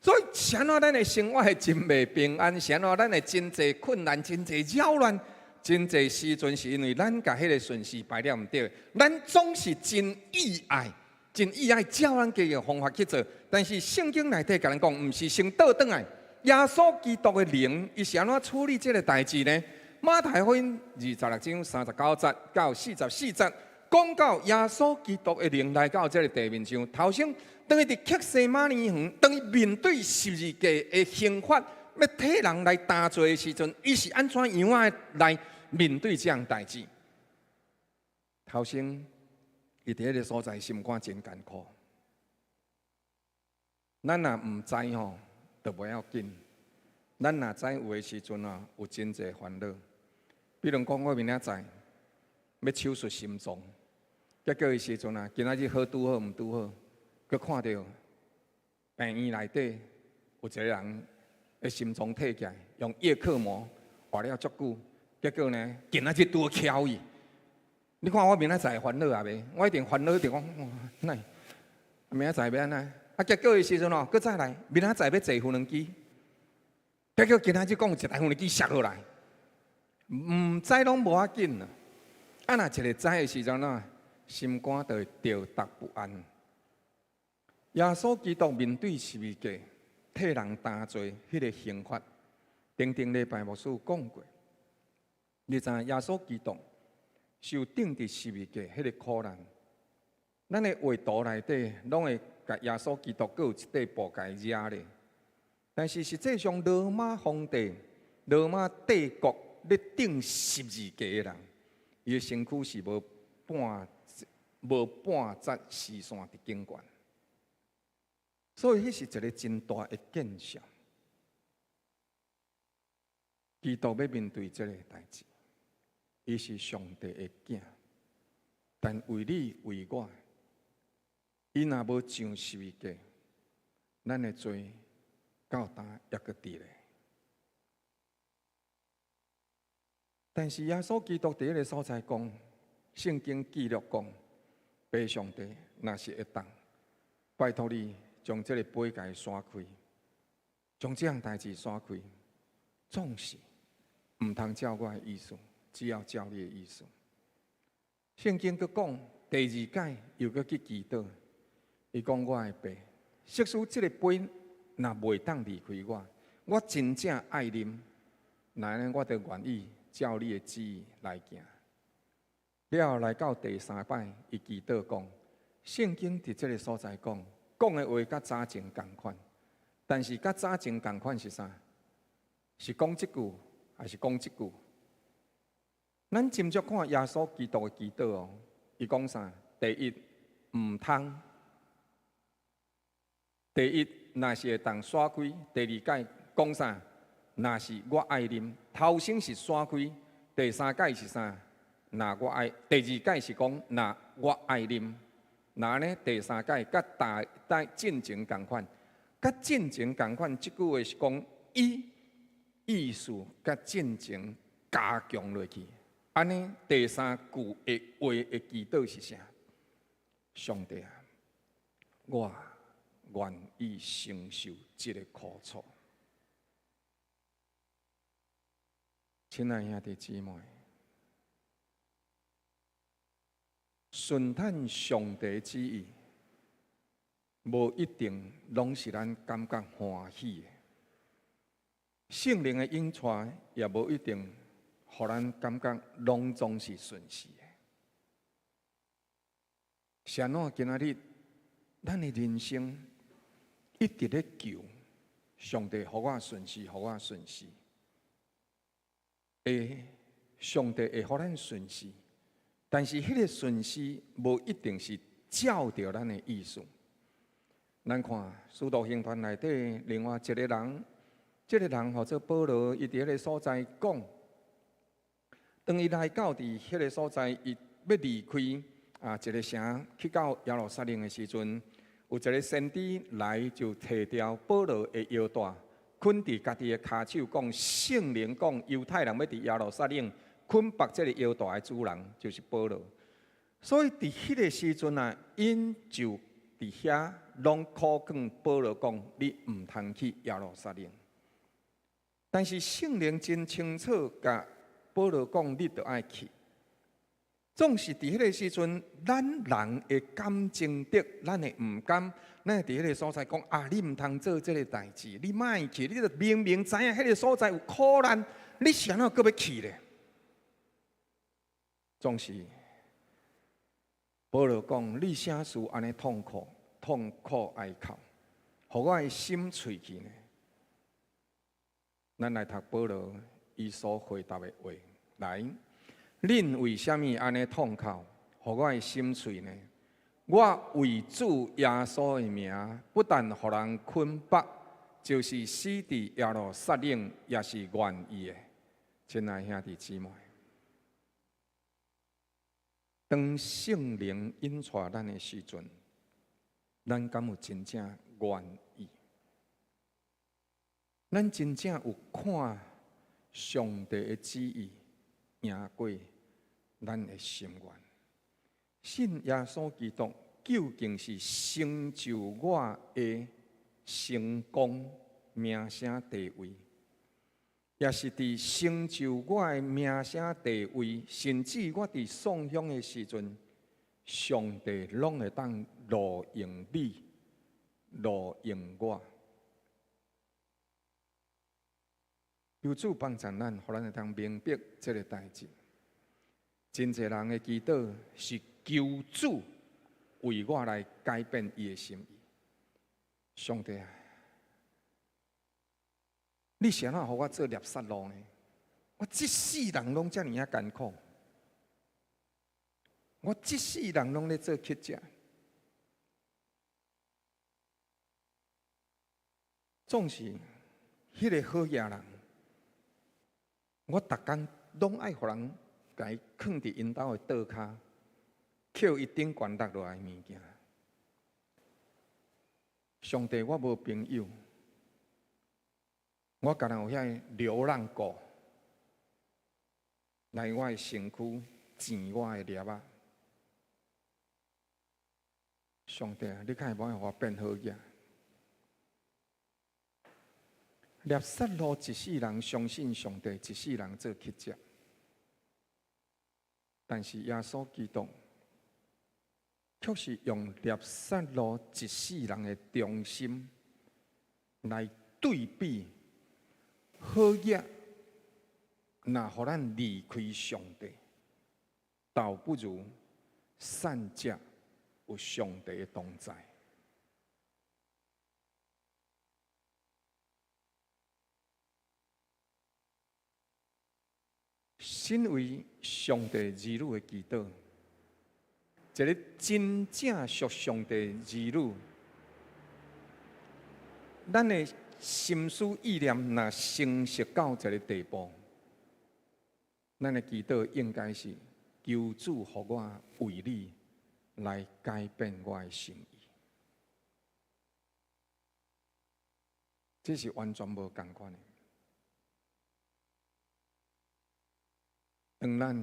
所以，是按怎咱的生活會真袂平安？是按怎咱會真濟困難、真濟擾亂、真濟時陣，是因為咱共彼个順序排了毋對。咱總是真意愛。真意愛照咱家己的方法去做，但是聖經內底共咱講，毋是先倒轉來。耶穌基督的靈，伊是按怎處理這个代誌呢？馬太福音26章39節到44節，講到耶穌基督的靈來到這个地面上，頭先當伊佇客西馬尼園，當伊面對十字架的刑罰，欲替人來擔罪的時陣，伊是按怎樣仔來面對這項代誌？頭先。伊佇彼个所在，心肝真艱苦。咱若毋知吼，就無要緊。咱若知有的時陣啊，有真濟煩惱。比如講，我明仔載欲手術心臟，結果的時陣啊，今仔日好拄好毋拄好，閣看著病院內底有一个人的心臟退起來，用葉克膜活了足久，結果呢，今仔日拄好敲伊。你看我明仔載會煩惱啊袂？我一定煩惱著講，哇，哪會？明仔載欲按怎？啊，結果的時陣哦，閣再來，明仔載欲坐無人機，結果今仔日講有一台無人機摔落來，毋知攏無要緊啊。啊，若一个知的時陣啊，心肝就會著踏不安。耶穌基督面對十字架，替人擔罪，彼个刑罰，頂頂禮拜牧師有講過。你知影耶穌基督受釘佇十字架彼个苦難，咱的畫圖內底攏會共耶穌基督閣有一塊布共伊遮咧。但是實際上，羅馬皇帝、羅馬帝國咧釘十字架的人，伊的身軀是無半節絲線佇頂懸，所以彼是一个真大的見笑。基督欲面對這个代誌，伊是上帝的囝，但為你為我，伊若無上十字架，咱的罪到今猶閣佇咧。但是耶穌基督佇彼个所在講，聖經記錄講，父上帝若是會當，拜託你將這个杯共伊徙開，將這項代誌徙開，總是毋通照我的意思，只要照你的意思。聖經閣講，第二擺又閣去祈禱，伊講我的爸，即使這个杯若袂當離開我，我真正愛啉，那呢我就願意照你的旨意來行。了後來到第三擺，伊祈禱講，聖經佇這个所在講，講的話佮早前仝款，但是佮早前仝款是啥？是講這句，還是講這句？咱斟酌看耶穌基督的祈禱哦，伊講啥？第一，毋通；第一，若是會當徙開；第二擺講啥？若是我愛啉，頭先是徙開，第三擺是啥？若我愛，第二擺是講若我愛啉，若呢第三擺佮大帶進前仝款，佮進前仝款，這句話是講伊意思佮進前加強落去。按呢第三句的話的祈禱是啥？上帝啊，我願意承受這个苦楚。親愛兄弟姊妹，順趁上帝旨意，無一定攏是咱感覺歡喜的。聖靈的引帶也無一定，予咱感覺攏總是順遂的。是按怎今仔日，咱的人生一直咧求上帝予我順遂，予我順遂。會，上帝會予咱順遂，但是彼个順遂無一定是照著咱的意思。咱看《使徒行傳》內底另外一个人，這个人號做保羅，伊佇彼个所在講，當伊來到佇彼个所在，伊欲離開一个城去到耶路撒冷的時陣，有一个先知來就提著保羅的腰帶，捆佇家己的跤手，講聖靈講猶太人欲佇耶路撒冷捆縛這个腰帶的主人就是保羅。所以佇彼个時陣啊，𪜶就佇遐攏苦勸保羅講：你毋通去耶路撒冷。但是聖靈真清楚，共保羅講：你著愛去。總是佇彼个時陣，咱人的感情的，咱會毋甘，咱會佇彼个所在講啊，你毋通做這个代誌，你莫去，你著明明知影彼个所在有苦難，你是按怎閣欲去咧？總是保羅講，你啥事按呢痛苦，痛苦哀哭，予我的心碎去呢？咱來讀保羅伊所回答的話，來。恁為啥物按呢痛哭，予我的心碎呢？我為主耶穌的名，不但予人捆縛，就是死佇耶路撒冷，也是願意的。親愛兄弟姊妹，當聖靈引帶咱的時陣，咱敢有真正願意？咱真正有看上帝的旨意贏過咱的心願？信耶穌基督究竟是成就我的成功、名聲、地位，抑是佇成就我的名聲地位，甚至我佇喪鄉的時陣，上帝攏會當路用你、路用我。求主幫助咱，予咱會當明白這个代誌。真濟人的祈禱是求主為我來改變伊的心意。上帝啊，你是按怎予我做捏殺路呢？我這世人攏遮爾仔艱苦，我這世人攏咧做乞食，總是彼个好野人，我逐工攏愛予人共伊囥佇𪜶兜的桌跤，抾伊頂懸落落來的物件。上帝，我無朋友，我敢若有遐个流浪狗來我的身軀跣我的粒仔。上帝啊，你敢會無愛予我變好額？捏殺路一世人相信上帝，一世人做乞食。但是耶穌基督卻是用捏殺路一世人的忠心來對比好額，若予咱離開上帝，倒不如善者有上帝的同在。身為上帝兒女的祈禱，一个真正屬上帝兒女，咱的心思意念若成熟到一个地步，咱的祈禱應該是求主予我為你來改變我的心意，這是完全無仝款的。當咱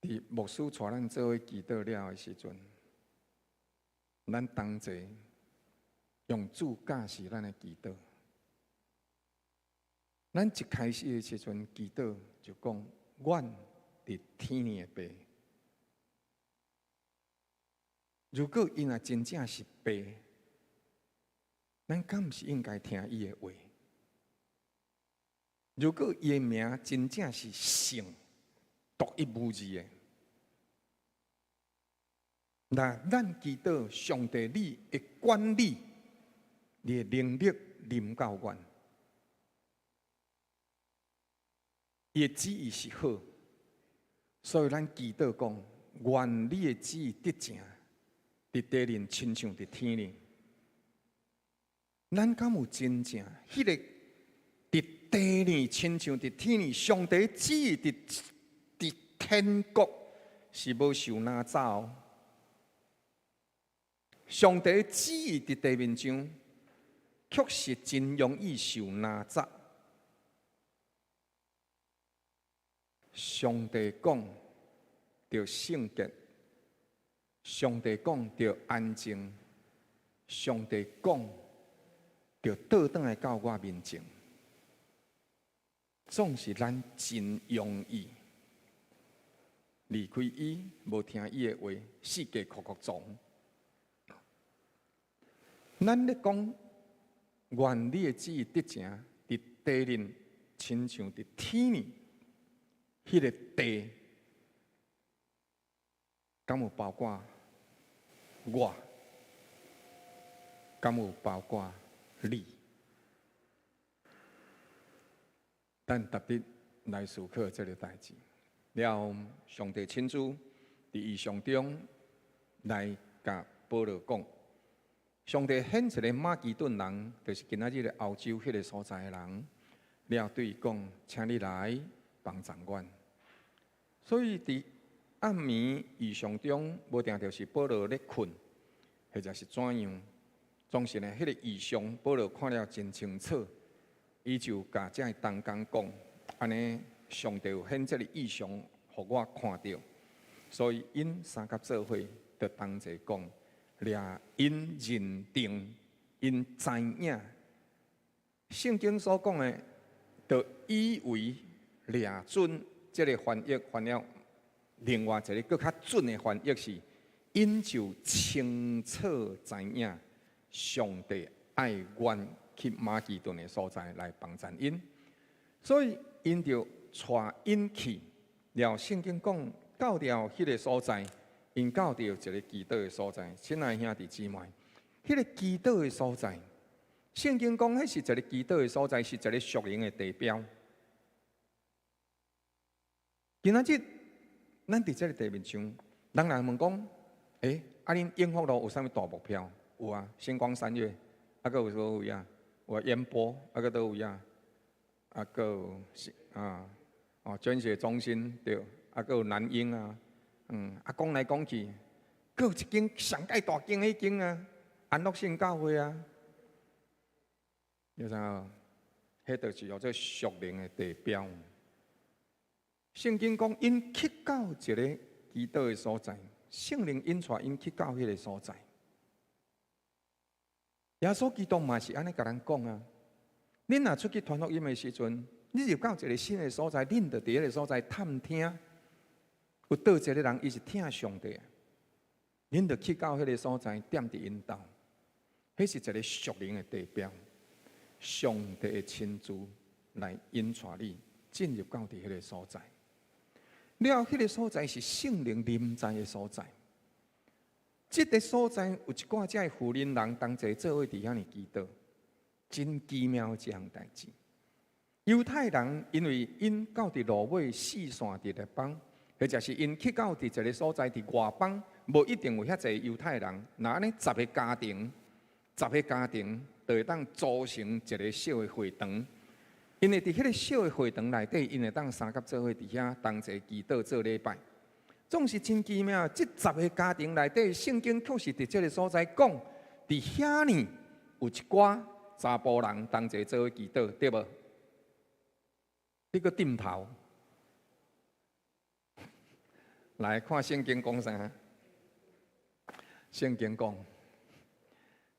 佇牧師帶咱做伙祈禱了的時陣，咱同齊用主教示咱的祈禱。咱一開始的時陣祈禱就講，阮佇天的爸。如果伊若真正是爸，咱敢毋是應該聽伊的話？如果伊的名真正是聖，獨一無二的，那咱祈禱上帝你的管理，你的能力臨到阮，伊的旨意是好，所以咱祈禱講，願你的旨意得成，佇地面親像佇天呢。咱敢有真正彼个佇地呢，親像佇天呢？上帝旨意佇天國是無受拿走。上帝旨意佇地面上，確實真容易受拿走。上帝講著聖潔，上帝講著安靜，上帝講著倒轉來到我面前。總是咱真容易離開伊，無聽伊的話，四界擴擴撞。咱咧講，願你的旨意得成，佇地面親像佇天呢，彼个地，敢有包括我？敢有包括你？咱特別來思考這个代誌。了後，上帝親自佇異象中來共保羅講。上帝顯一个馬其頓人，就是今仔日的歐洲彼个所在的人，了對伊講，請你來幫助阮。所以佇暗暝異象中，無定著是保羅咧睏，或者是怎樣。總是呢，彼个異象保羅看了真清楚，伊就共遮的同工講，按呢，上帝有顯這个異象，予我看著，所以𪜶三甲做伙，就同齊講。掠𪜶認定，𪜶知影，聖經所講的，就以為掠準這个翻譯翻了，另外一个閣較準的翻譯是，𪜶就清楚知影，上帝愛阮去馬其頓的所在來幫贊𪜶，所以𪜶就帶𪜶去。了聖經講到了彼个所在。𪜶到著一个祈禱的所在，親愛兄弟姊妹，彼个祈禱的所在，聖經講，彼是一个祈禱的所在，是一個屬靈的地標。今仔日，咱佇這个地面上，人人問講，欸，啊，恁永福路有啥物大目標？有啊，新光三越，啊，閣有佗位啊？有啊，煙波，啊，閣佗位啊？啊，閣有啊，哦，捐血中心對，啊，閣有南英啊。啊，講來講去，閣有一間上蓋大間彼間啊，安樂聖教會啊，你知影？彼就是叫做屬靈的地標。聖經講，𪜶去到一个祈禱的所在，聖靈引帶𪜶去到彼个所在。耶穌基督嘛是按呢共咱講啊，恁若出去傳福音的時陣，你入到一个新的所在，恁就佇彼个所在探聽。有佗一个人，伊是疼上帝，恁就去到彼个所在，踮佇𪜶兜，彼是一个屬靈的地標，上帝會親自來引帶你進入到佇彼个所在。了後，彼个所在是聖靈臨在的所在。這个所在有一寡遮的婦人人同齊做伙佇遐呢祈禱，真奇妙這項代誌。猶太人因為𪜶到佇羅馬四散佇列邦。或者是𪜶去到佇一个所在，佇外邦，無一定有遐濟猶太人。若按呢十个家庭，十个家庭就會當組成一个小的會堂。因為佇彼个小的會堂內底，𪜶會當三甲做伙佇遐同齊祈禱做禮拜，總是真奇妙。這十个家庭內底，聖經確實佇這个所在講，佇遐呢有一寡查埔人同齊做伙祈禱，對無？你閣點頭。來看聖經講啥？聖經講，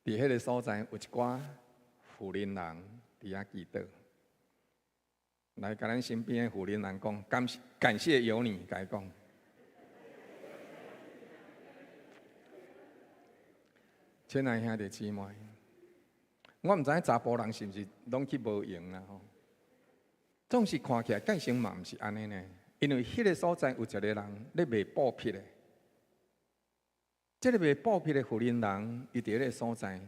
佇彼个所在有一寡婦人人佇遐祈禱。來，共咱身邊的婦人人講，感感謝有你，共伊講。親愛兄弟姊妹，我毋知影查埔人是毋是攏去無閒啦吼。總是看起來蓋成嘛毋是按呢呢，因為彼個所在有一個人咧賣布匹的，這个賣布匹的婦人人，伊佇彼個所在，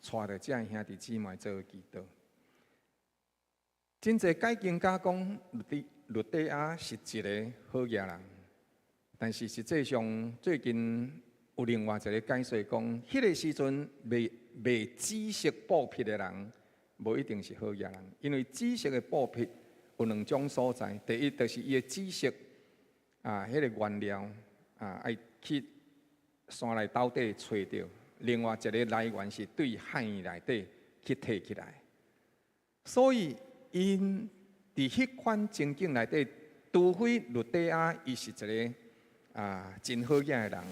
帶著這兄弟姊妹做祈禱。真濟解經家講，呂底亞是一个好額人，但是實際上最近有另外一个解說講，彼个時陣賣賣紫色布匹的人，無一定是好額人，因為紫色的布匹有兩種所在，第一就是伊的紫色啊，彼个原料啊，愛去山內斗底揣著；另外一个來源是對海內底去提起來，所以。𪜶佇彼款情景內底，除非呂底亞伊是一个啊真好額的人，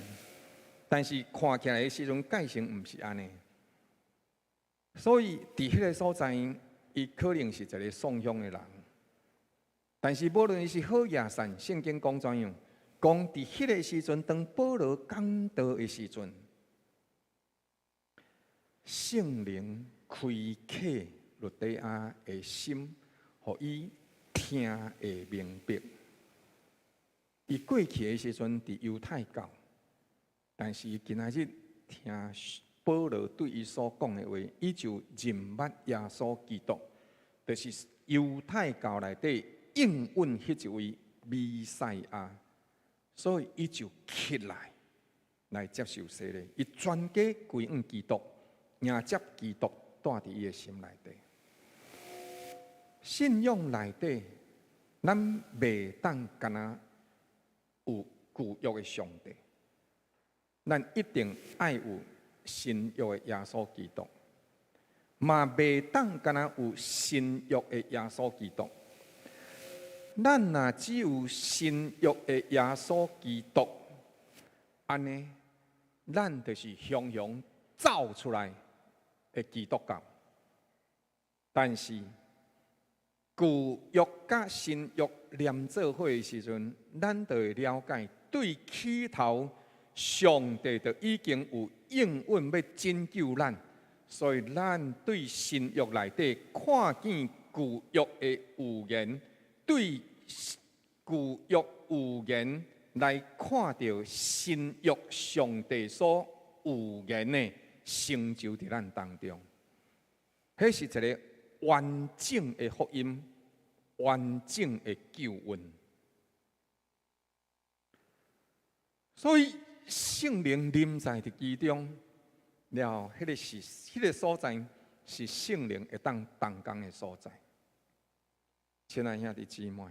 但是看起來的時陣蓋成毋是按呢。所以佇彼个所在，伊可能是一个送香的人。但是無論伊是好抑善，聖經講怎樣？講佇彼个時陣，當保羅講道的時陣，聖靈開啟呂底亞的心，予伊聽會明白。伊過去的時陣佇猶太教，但是伊今仔日聽保羅對伊所講的話，伊就認捌耶穌基督，就是猶太教內底應允彼一位彌賽亞，所以伊就起來來接受洗禮，伊全家歸向基督，迎接基督蹛佇伊的心內底。信仰內底，咱袂當干焦有舊約的上帝，咱一定愛有新約的耶穌基督，嘛袂當干焦有新約的耶穌基督。咱若只有新約的耶穌基督，按呢，咱就是雄雄造出來的基督教。但是舊約佮新約連做伙的時陣，咱就會了解，對起頭上帝就已經有應允欲拯救咱，所以咱對新約內底看見舊約的預言，對舊約預言來看著新約上帝所預言的成就佇咱當中，彼是一个完整的福音，完整的救恩。所以聖靈臨在佇其中，了，彼个是彼个所在是聖靈會當動工的所在。親愛兄弟姊妹，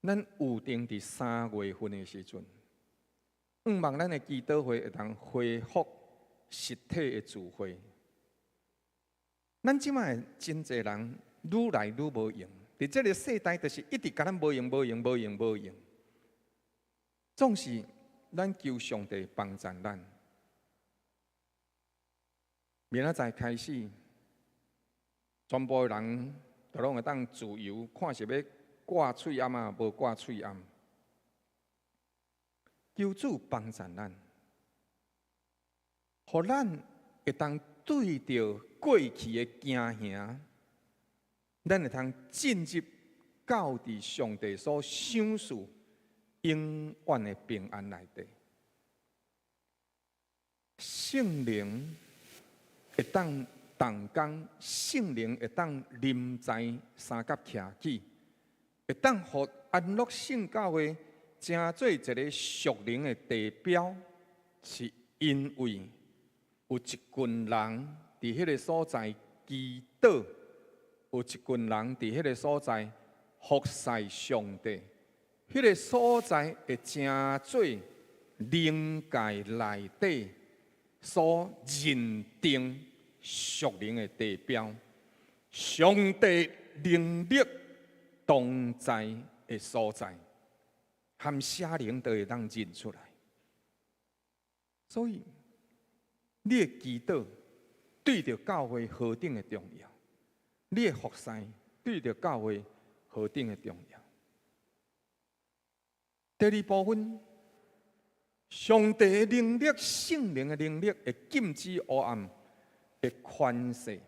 咱預定佇三月份的時陣，向望咱的祈禱會會當恢復實體的聚會。咱這擺真濟人愈來愈無閒，佇這个世代就是一直共咱無閒、無閒、無閒、無閒。總是咱求上帝幫助咱。明仔載開始，全部的人都攏會當自由，看是欲掛喙罨啊，無掛喙罨。求主幫助咱，予咱會當對著過去的驚嚇，咱會通進入到佇上帝所賞賜永遠的平安內底。聖靈會當動工，聖靈會當臨在三甲徛起，會當予安樂聖教會成做一个屬靈的地標，是因為有一群人佇彼个所在祈禱，有一群人佇彼个所在服侍上帝，彼个所在會成做靈界內底所認定屬靈的地標，上帝能力同在的所在，含邪靈都會當認出來。所以，你的祈禱對著教會何等的重要，你的服侍對著教會何等的重要。第二部分，上帝的能力、聖靈的能力會禁止黑暗的權勢，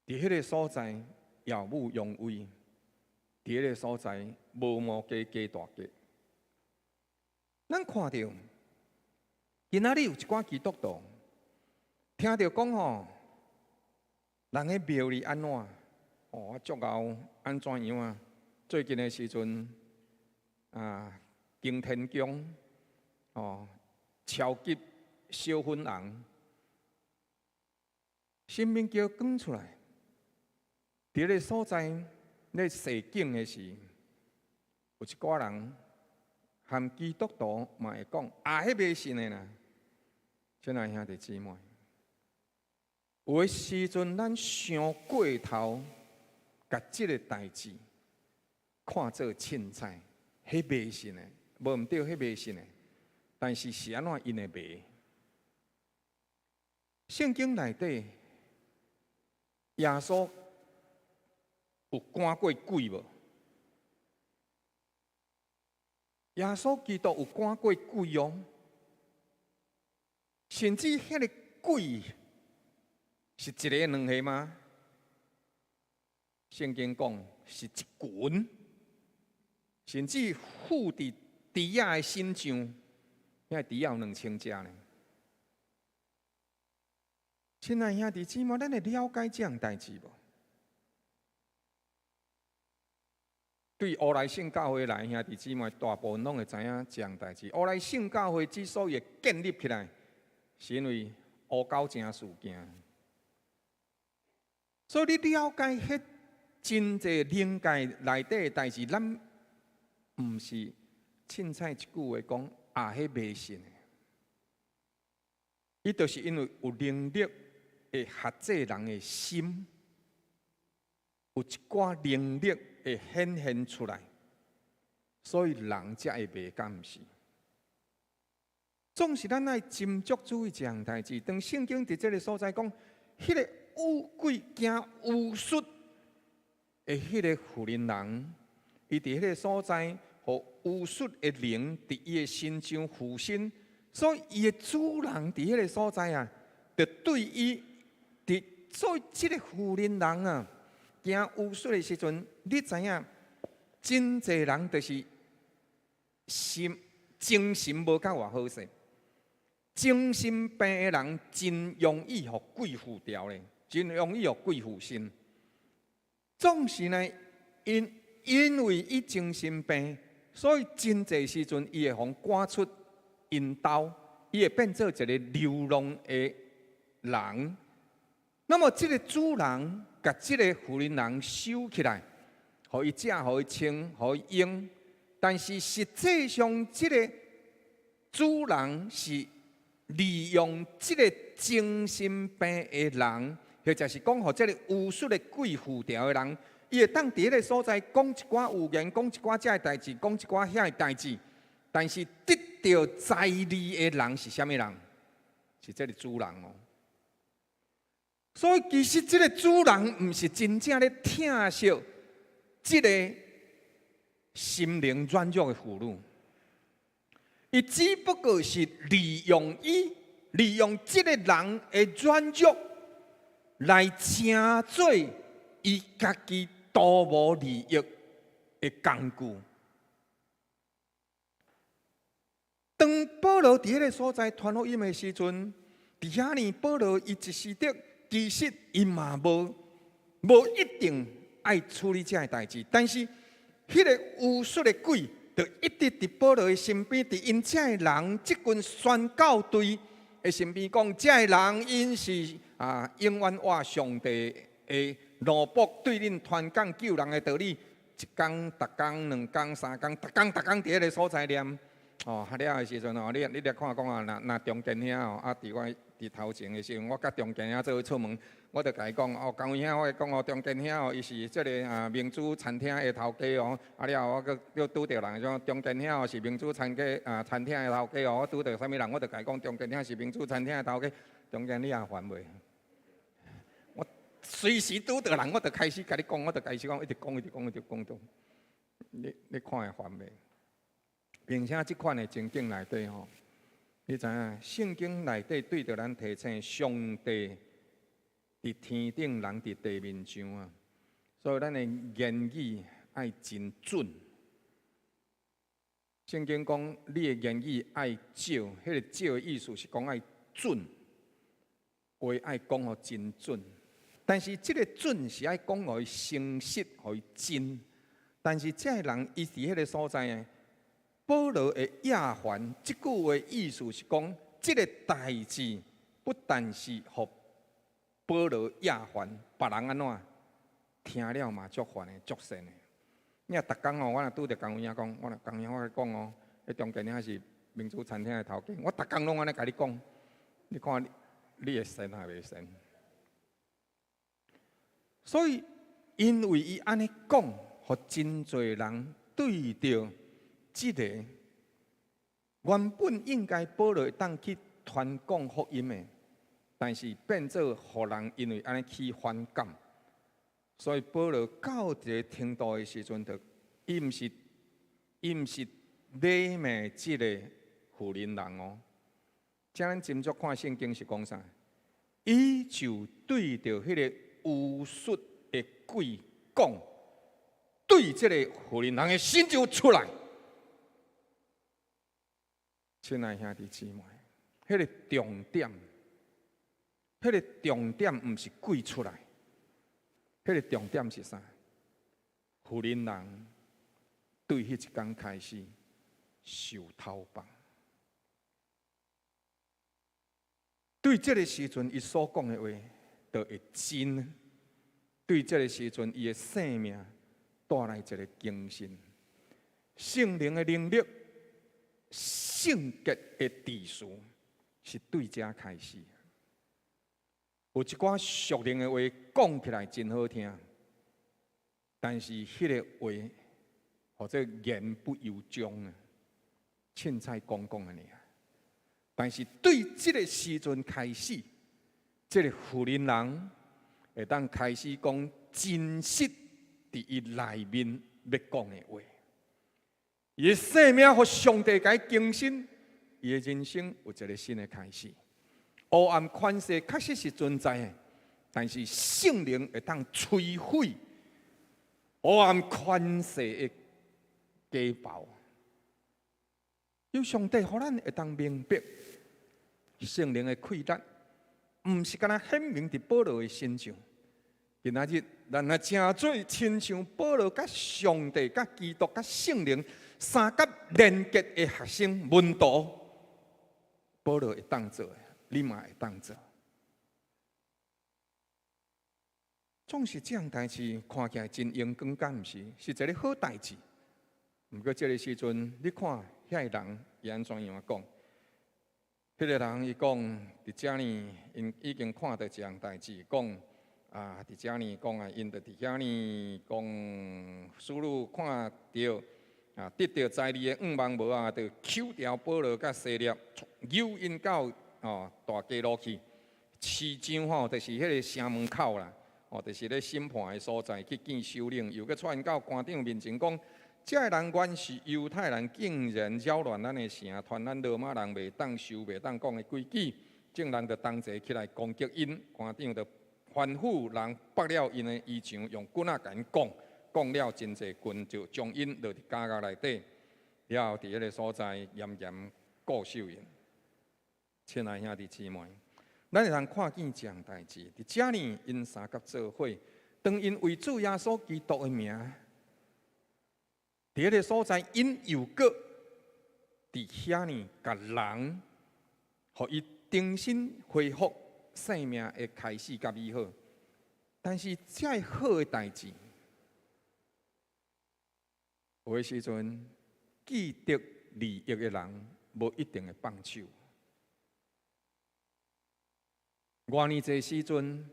佇彼个所在耀武揚威，佇彼个所在無毛雞雞大雞。咱看著，今仔日有一寡基督徒聽著講吼，人彼廟裡按怎？哦，足𠢕按怎樣啊？最近的時陣啊，行天宮哦，超級小粉紅，申命記講出來，佇彼个所在咧踅境的時，有一寡人含基督徒嘛會講啊，彼迷信的啦。親愛兄弟姊妹，有的時陣咱傷過頭，共這个代誌看做凊彩，彼迷信的，無毋對，彼迷信的，但是是按怎𪜶會迷？聖經內底，耶穌有趕過鬼無？耶穌基督有趕過鬼哦，甚至彼个鬼是一个兩个嗎？聖經講是一群，甚至附佇豬仔的身上，遐豬仔有2000隻呢。親愛兄弟姊妹，咱會了解這項代誌無？對烏來聖教會來兄弟姊妹，大部分攏會知影這項代誌。烏來聖教會之所以會建立起來，是因為烏狗井事件。所以你了解彼真濟靈界內底的代誌，咱毋是凊彩一句話講啊，彼迷信的。伊就是因為有能力會轄制人的心，有一寡能力會顯現出來，所以人才會迷，敢毋是？總是咱愛斟酌注意這項代誌。當聖經佇這个所在講，彼个有鬼行巫術的彼个婦人人，伊佇彼个所在，予巫術的靈佇伊的身上附身，所以伊的主人佇彼个所在啊，就對伊佇，所以這个婦人人啊，行巫術的時陣，你知影，真濟人就是心精神無夠偌好勢，精神病的人真容易予鬼附著咧，真容易予鬼附身。總是呢，因為伊精神病，所以真濟時陣伊會予趕出𪜶兜，伊會變做一個流浪的人。那麼這个主人共這个婦人人收起來，予伊食，予伊穿，予伊用。但是實際上，這个主人是利用這个精神病的人，或者是講予這个巫術的鬼附著的人，伊會當佇彼个所在講一寡預言，講一寡這个代誌，講一寡遐个代誌。但是得著財利的人是啥物人？是這个主人哦。所以其實這个主人毋是真正咧疼惜這个心靈軟弱的婦女，伊只不過是利用伊，利用這个人的軟弱來成做伊家己圖謀利益的工具。當保羅佇彼个所在傳福音的時陣，佇遐呢，保羅伊一時得，其實伊嘛無一定愛處理這个代誌，但是彼个巫術的鬼就一直佇保羅的身邊，佇𪜶這个人這群宣教隊的身邊講，這个人𪜶是啊，永遠活上帝的奴僕，對恁傳講救人的道理，一工、逐工、兩工、三工，逐工、逐工佇彼个所在念。哦，啊了的時陣哦，你來看講啊，若若中間兄哦，啊，佇我佇頭前的時陣，我佮中間兄做伙出門，我就共伊講哦，江偉兄，我會講哦，中間兄哦，伊是這个啊明珠餐廳的頭家哦，啊了後我閣閣拄著人講中間兄哦是明珠餐家啊餐廳的頭家哦，我拄著啥物人，我就共伊講中間兄是明珠餐廳的頭家，中間你也煩袂？我隨時拄著人，我就開始共你講，我就開始講，一直講，一直講，一直講到你看會煩袂？並且這款的情景內底吼，你知影聖經內底對著咱提醒，上帝佇天頂，人佇地面上啊，所以咱的言語愛真準。聖經講，你的言語愛少，彼個少的意思是講愛準，話愛講予真準。但是這個準是愛講予伊誠實，予伊真。但是這个人伊佇彼個所在呢，保羅會厭煩，這句話意思是講，這個代誌不但是予保羅厭煩，別人按怎聽了嘛足煩的、足癣的。你若逐工哦，我若拄著工有影講，我若工有影我共你講哦，彼中間遐是民主餐廳的頭家，我逐工攏按呢共你講，你看你會癣抑袂癣？所以因為伊按呢講，予真濟人對著這個原本應該保羅會當去傳講福音的，但是變做予人因為按呢起反感。所以保羅到一个程度的時陣，就伊毋是禮罵這个婦人人哦。這咱斟酌看聖經是講啥？伊就對著彼个巫術的鬼講，對這个婦人人的身上出來。親愛兄弟姊妹，彼个重點毋是鬼出來。彼个重點是啥？婦人人對彼一工開始受討放，對這个時陣，伊所講的話就會真。對這个時陣，伊的生命帶來一个更新，聖靈的能力、聖潔的秩序，是對這開始。有一寡屬靈的話講起來真好聽，但是彼个話或者言不由衷啊，凊彩講講爾。但是對這个時陣開始，這个婦人人會當開始講真實佇伊內面欲講的話，伊的生命予上帝共伊更新，伊的人生有一个新的開始。黑暗權勢確實是存在的，但是聖靈會當摧毀黑暗權勢的家暴。有上帝予咱會當明白聖靈的氣力，毋是干焦顯明佇保羅的身上。今仔日咱若成做親像保羅佮上帝、佮基督、佮聖靈三角連結的學生門徒，保羅會當做的，你嘛會當做。總是這項代誌看起來真榮光，敢毋是？是一个好代誌。毋過這个時陣，你看遐个人伊按怎樣講？彼个人伊講，佇遮呢，𪜶已經看著一項代誌，講啊，佇遮呢講啊，𪜶就佇遐呢講，輸入看著啊，得著財利的願望無啊，就搝牢保羅佮西勒，誘𪜶到哦大街路去，市場吼，就是彼个城門口啦，哦，就是咧審判的所在去見首領，又閣帶𪜶到官長面前講，這个人原是猶太人，竟然擾亂咱的城，傳咱羅馬人袂當受、袂當講的規矩，眾人就同齊起來攻擊𪜶，官長就吩咐人縛了𪜶的衣裳，用棍仔共𪜶摃，摃了真濟棍，就將𪜶落佇監獄內底，了後佇彼个所在嚴嚴固守𪜶。親愛兄弟姊妹，咱會通看見這項代誌，佇遮呢，𪜶三甲做伙，當𪜶為主耶穌基督的名，佇彼个所在，𪜶又閣佇遐呢，共人，予伊重新恢復生命的開始佮美好。但是這好的代誌，有的時陣既得利益的人，無一定會放手。偌爾濟時陣，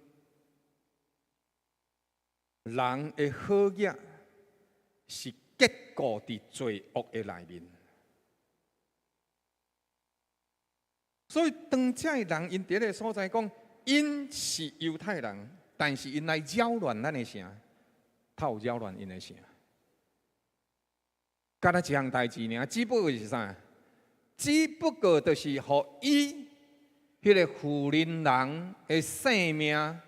人的好額是結固佇罪惡的內面，所以當這个人𪜶佇彼个所在講，𪜶是猶太人，但是𪜶來擾亂咱的城，透擾亂𪜶的城。敢若一項代誌爾，只不過是啥？只不過就是予伊彼个婦人人的性命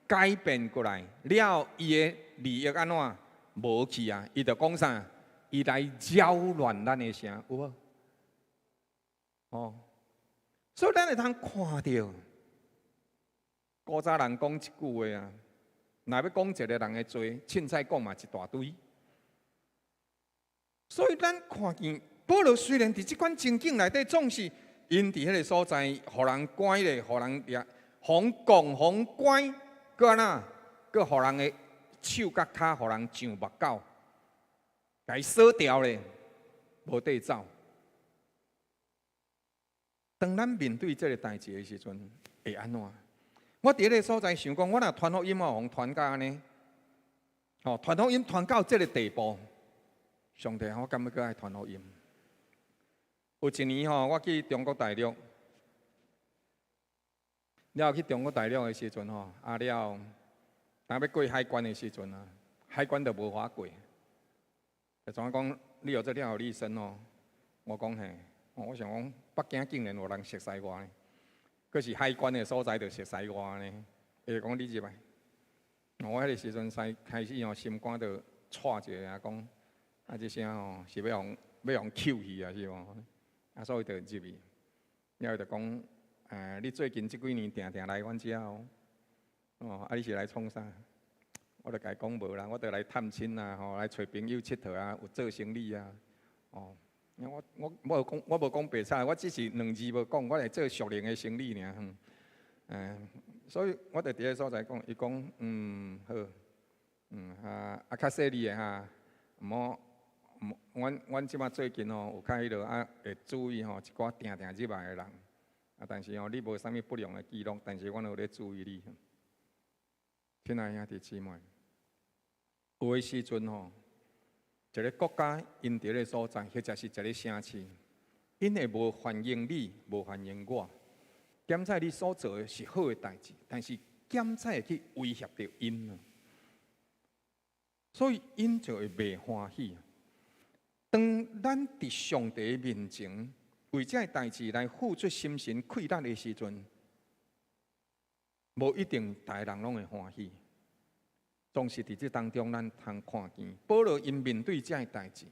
改變過來了，伊的利益按怎無去啊？伊就講啥？伊來擾亂咱的城，有無？哦，所以咱會通看著，古早人講一句話啊，若欲講一个人的罪，凊彩講嘛一大堆。所以咱看見保羅雖然佇這款情景內底，總是𪜶佇彼个所在，予人關咧，予人掠，予講，予關，閣按怎？閣予人的手佮跤，予人上目狗，共伊鎖牢咧，無地走。當咱面對這个代誌的時陣，會按怎？我佇彼个所在想講，我若傳福音哦，予傳到按呢，哦，傳福音傳到這个地步，上帝，我敢欲閣愛傳福音？有一年吼，我去中國大陸，了去中國大陸的時陣吼，啊了，當欲過海關的時陣啊，海關就無予我過，就怎講？你有這廖立生哦？我講嘿，我想講北京竟然有人熟似我呢，閣是海關的所在就熟似我呢。伊就講你入來，我彼个時陣才開始吼，心肝就掣一下，講啊這聲吼是欲予欲予抾去啊是無？啊所以就入去，了伊就講，你最近這幾年定定來阮遮哦，哦啊你是來創啥？我就共伊講無啦，我就來探親啊，吼來揣朋友𨑨迌啊，有做生意啊，哦，我我無講我無講白賊，我只是兩字無講，我來做屬靈的生意爾，嗯，所以我就佇个所在講，伊講嗯好，嗯啊啊較細膩的哈，毋好，阮阮這馬最近吼有較彼落啊，會注意吼一寡定定入來的人，啊但是吼你無啥物不良的記錄，但是阮有咧注意你。親愛兄弟姊妹，有的時陣吼，一个國家𪜶佇个所在，或者是一个城市，𪜶會無歡迎你，無歡迎我。檢採你所做的是好的代誌，但是檢採會去威脅著𪜶啊，所以𪜶就會袂歡喜。當咱佇上帝面前為這个代誌來付出心神氣力的時陣，無一定逐个人攏會歡喜。總是佇這當中，咱通看見保羅𪜶面對這个代誌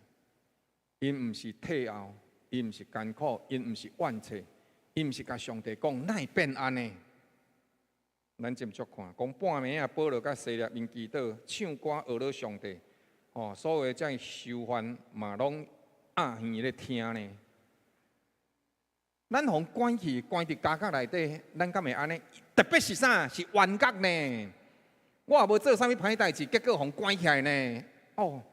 ，𪜶毋是退後，𪜶毋是艱苦，𪜶毋是怨嗟，𪜶毋是共上帝講，哪會變按呢？咱接續看，講半暝啊，保羅佮西勒𪜶祈禱、唱歌、呵咾上帝，哦，所有的這囚犯嘛攏掩耳咧聽呢。咱予關起關佇監獄內底，咱敢會按呢？特別是啥？是冤獄呢？我也無做啥物歹代誌，結果予關起來呢？哦，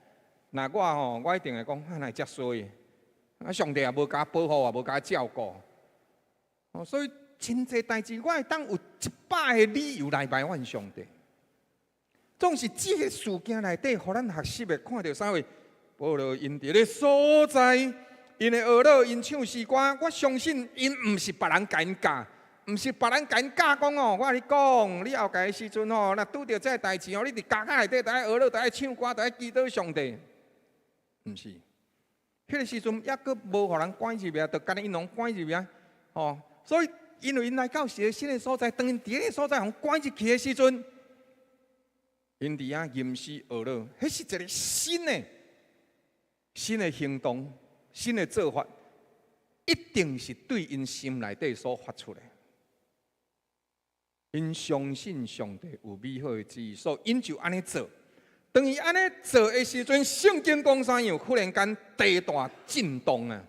若我吼，我一定會講，啊，哪會遮衰？啊，上帝也無共我保護，也無共我照顧。哦，所以真濟代誌，我會當有100个理由來埋怨上帝。總是這个事件內底，予咱學習的看著啥貨？保羅𪜶佇咧所在，𪜶會呵咾，𪜶唱詩歌，我相信𪜶毋是別人共𪜶教，毋是別人共𪜶教講哦。我共你講，你後蓋的時陣吼，若拄著這个代誌哦，你佇監獄內底，著愛呵咾，著愛唱歌，著愛祈禱上帝。毋是，彼个時陣猶閣無予人關入去啊，就干焦𪜶予關入去啊，吼。所以因為𪜶來到一个新的所在，當𪜶佇彼个所在予關入去的時陣，𪜶佇遐吟詩呵咾，彼是一个新的、新的行動、新的做法，一定是對𪜶心內底所發出的。𪜶相信上帝有美好的旨意，所以𪜶就按呢做。當伊按呢做的時陣，聖經講啥樣？忽然間地大震動啊！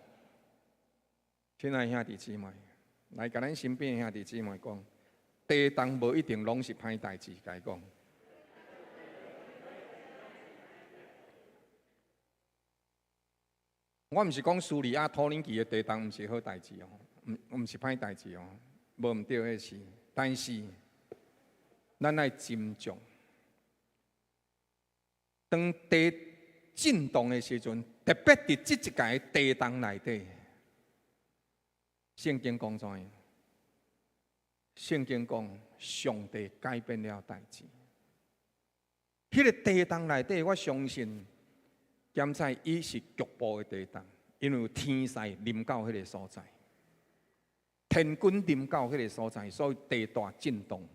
親愛兄弟姊妹，來共咱身邊兄弟姊妹講，地動無一定攏是歹代誌，共伊講。我毋是講敘利亞、土耳其的地動毋是好代誌哦，毋毋是歹代誌哦，無毋對彼事。但是，咱愛斟酌。當地震動的時陣，特別佇這一屆地動內底，聖經講怎樣？聖經講，上帝改變了代誌。彼個地動內底，我相信，檢查伊是局部的地動，因為有天勢臨到彼個所在，天軍臨到彼個所在，所以地大震動，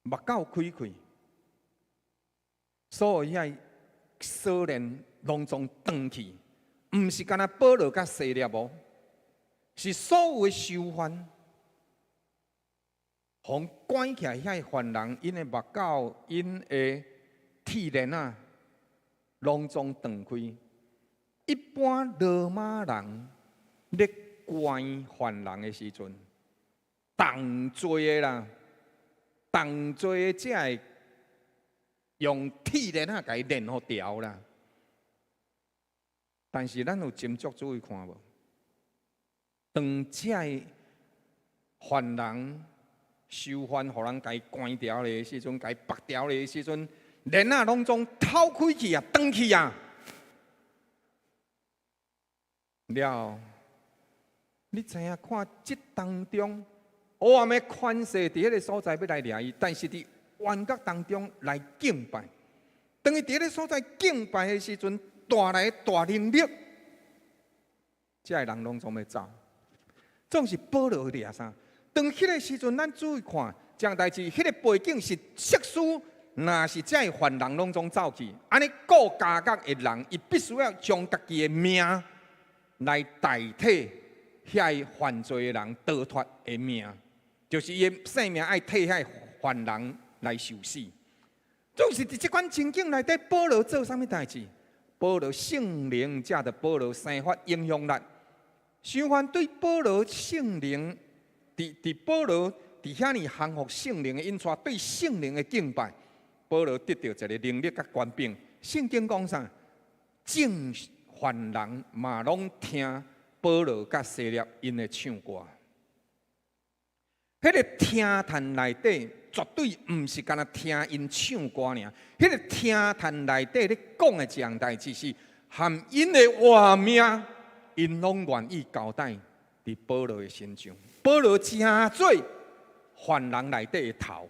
目口開開，所有遐鎖鏈攏總斷去，毋是干焦保羅佮西勒無，是所有的囚犯，予關起來遐犯人，𪜶的目口、𪜶的鐵鏈仔，攏總斷開。一般羅馬人咧關犯人的時陣，重罪的啦，重罪的才會用鐵鏈仔共伊鏈予牢啦。但是咱有斟酌注意看無？當這个犯人囚犯，予人共伊關牢的時陣，共伊縛牢的時陣，鏈仔攏總透開去啊，斷去啊！了，你知影看這當中，黑暗的權勢佇彼个所在欲來掠伊，但是佇冤獄當中來敬拜。當伊佇彼个所在敬拜的時陣，帶來大能力，這个人攏總欲走。總是保羅掠啥？當彼个時陣，咱注意看，這項代誌，彼個背景是設施，若是這个犯人攏總走去，按呢顧監獄的人，伊必須要將家己的命來代替遐个犯罪的人逃脫的命，就是伊的性命愛替遐个犯人來受死。總是佇這款情景內底，保羅做啥物代誌？保羅聖靈藉著保羅生發影響力，相反對保羅聖靈，佇佇保羅佇遐爾降服聖靈的引帶，對聖靈的敬拜，保羅得著一個能力佮權柄。聖經講啥？眾犯人嘛攏聽保羅佮西勒𪜶的唱歌。彼個聽壇內底絕對毋是干焦聽𪜶唱歌爾，彼個聽壇內底咧講的一項代誌是含𪜶的活命，𪜶攏願意交代佇保羅的身上。保羅成做犯人內底的頭。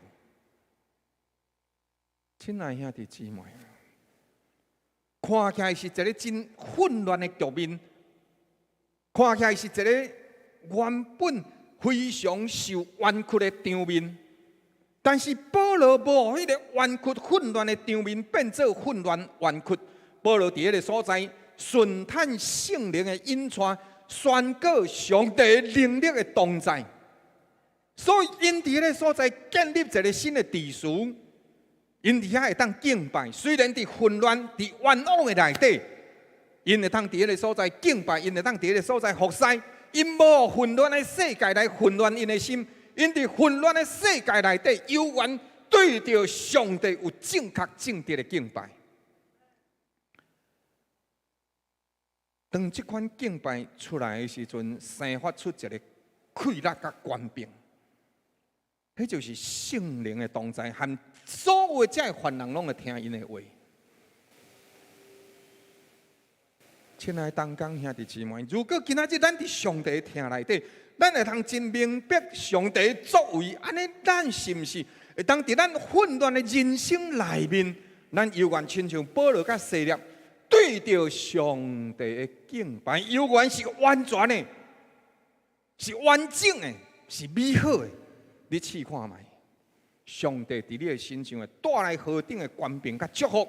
親愛兄弟姊妹，看起來是一個真混亂的局面，看起來是一個原本非常受冤屈的場面，但是保羅無彼個冤屈混亂的場面變做混亂冤屈。保羅佇彼個所在，順趁聖靈的引帶，宣告上帝能力的同在。所以，𪜶佇彼個所在建立一個新的秩序，𪜶佇遐會當敬拜。雖然佇混亂、佇冤枉的內底，𪜶會當佇彼個所在敬拜，𪜶會當佇彼個所在服侍。𪜶無予混亂的世界來混亂𪜶的心，𪜶佇混亂的世界內底，猶原對著上帝有正確正直的敬拜。當這款敬拜出來的時陣，生發出一個氣力佮權柄，彼就是聖靈的同在，和所有的這个犯人攏會聽𪜶的話。親愛同工兄弟姊妹，如果今仔日咱佇上帝殿內底，咱會通真明白上帝作為，按呢，咱是毋是會當佇咱混亂的人生內面，咱猶原親像保羅佮西勒，對著上帝的敬拜，猶原是完全的，是完整的，是美好的。你試看覓，上帝佇你的身上會帶來何等的權柄佮祝福，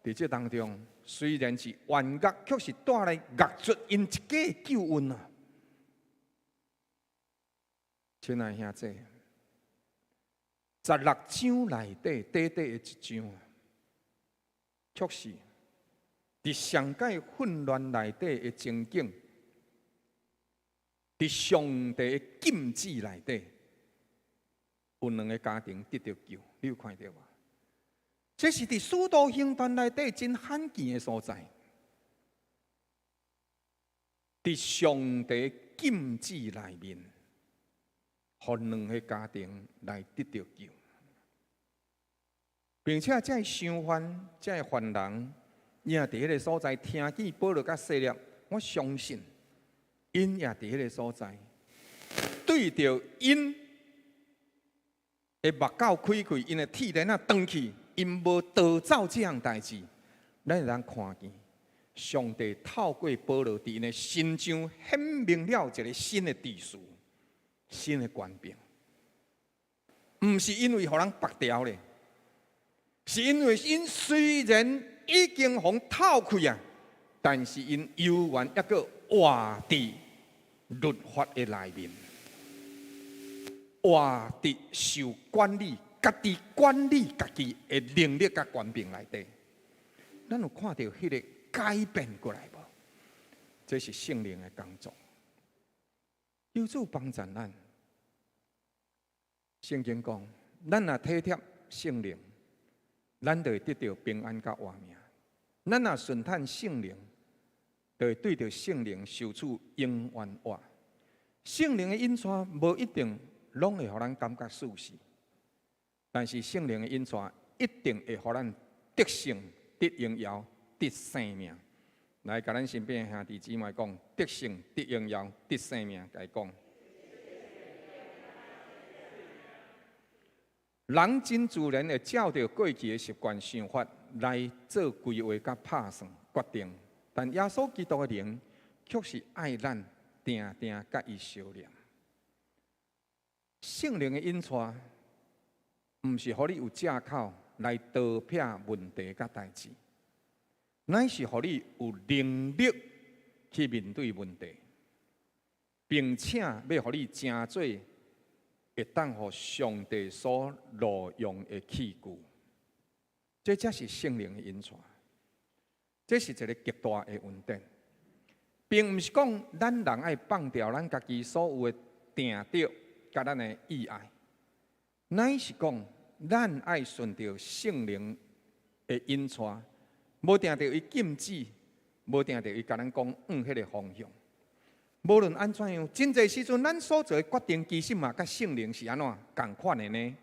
佇這當中。雖然是冤獄，卻是帶來獄卒𪜶一家的救恩啊！親愛兄弟，十六章內底短短的一章，卻是佇上蓋混亂內底的情景，佇上帝的禁止內底，有兩个家庭得著救，你有看著無？這是佇使徒行傳內底真罕見的所在，佇上帝禁止內面，予兩个家庭來得著救，並且這个相反，這个犯人，也佇彼个所在聽見保羅佮西勒，我相信，𪜶也佇彼个所在，對對著𪜶的目狗開開，𪜶的鐵鏈仔斷去，𪜶無逃走這項代誌，咱會當看見上帝透過保羅佇𪜶的身上顯明了一个新的秩序、新的權柄，毋是因為予人縛牢咧，是因為𪜶雖然已經予透氣啊，但是𪜶猶原猶閣活佇律法的內面，活佇受管理、家己管理家己的能力佮權柄內底。咱有看著彼个改變過來無？這是聖靈的工作。求主幫助咱。聖經講，咱若體貼聖靈，咱就會得著平安佮活命；咱若順趁聖靈，就會對著聖靈收取永遠活。聖靈的引帶無一定攏會予咱感覺舒適，但是聖靈的引帶一定會予咱得勝、得榮耀、得生命。來，共咱身邊的兄弟姊妹講：得勝、得榮耀、得生命，共伊講。人真自然會照著過去的習慣想法來做規劃佮拍算決定，但耶穌基督的靈卻是愛咱定定佮伊相連。聖靈的引帶，毋是予你有藉口來逃避問題佮代誌，乃是予你有能力去面對問題，並且欲予你成做會當予上帝所路用的器具，這才是聖靈的引帶。這是一个極大的恩典，並毋是講咱人愛放掉咱家己所有的定著佮咱的意愛，乃是講咱愛順著聖靈的引帶，無定著伊禁止，無定著伊共咱講往彼个方向。無論按怎樣，真濟時陣咱所做的決定，其實嘛，佮聖靈是按怎仝款的呢？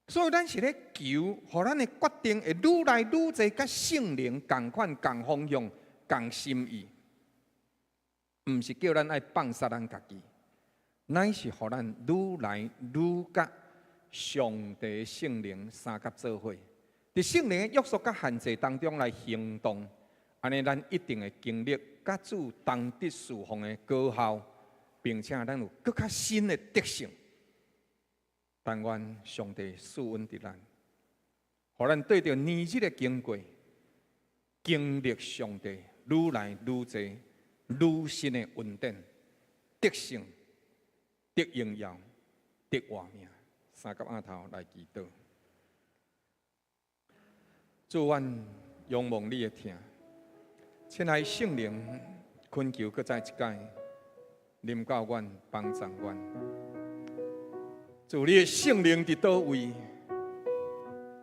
所以咱是咧求，予咱的決定會愈來愈濟佮聖靈仝款、仝方向、仝心意，毋是叫咱愛放殺咱家己，乃是予咱愈來愈佮上帝聖靈相佮做伙，佇聖靈的約束佮限制當中來行動，按呢咱一定會經歷佮主同得侍奉的果效，並且咱有閣較新的得勝。但願上帝賜恩佇咱，予咱對著年日的經過，經歷上帝愈來愈濟、愈新的恩典，得勝、得榮耀、得活命。三及阿頭來祈禱，主，阮仰望你的疼。親愛聖靈，懇求閣再一擺臨到阮，幫助阮。主，你的聖靈佇佗位，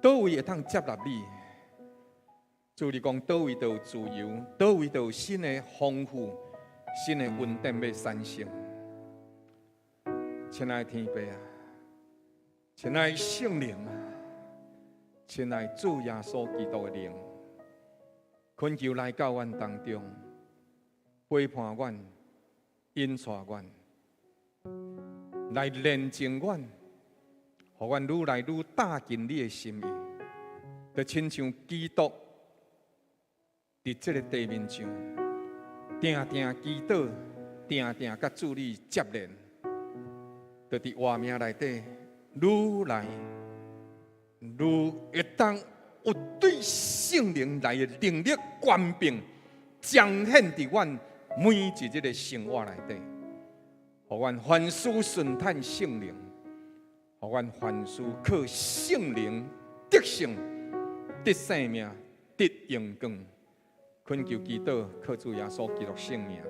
佗位會當接納你。主，你講佗位就有自由，佗位就有新的豐富、新的恩典欲產生。親愛天父啊，親愛聖靈啊，親愛主耶穌基督的靈，懇求來到阮當中，陪伴阮，引帶阮，來煉淨阮，予阮愈來愈貼近你的心意，就親像基督佇這个地面上，定定祈禱，定定佮主你接連，就佇活命內底愈來愈會當有對聖靈來的能力權柄彰顯佇阮每一日的生活內底，予阮凡事順趁聖靈，予阮凡事靠聖靈得勝、得生命、得榮光。懇求祈禱，靠主耶穌基督聖名，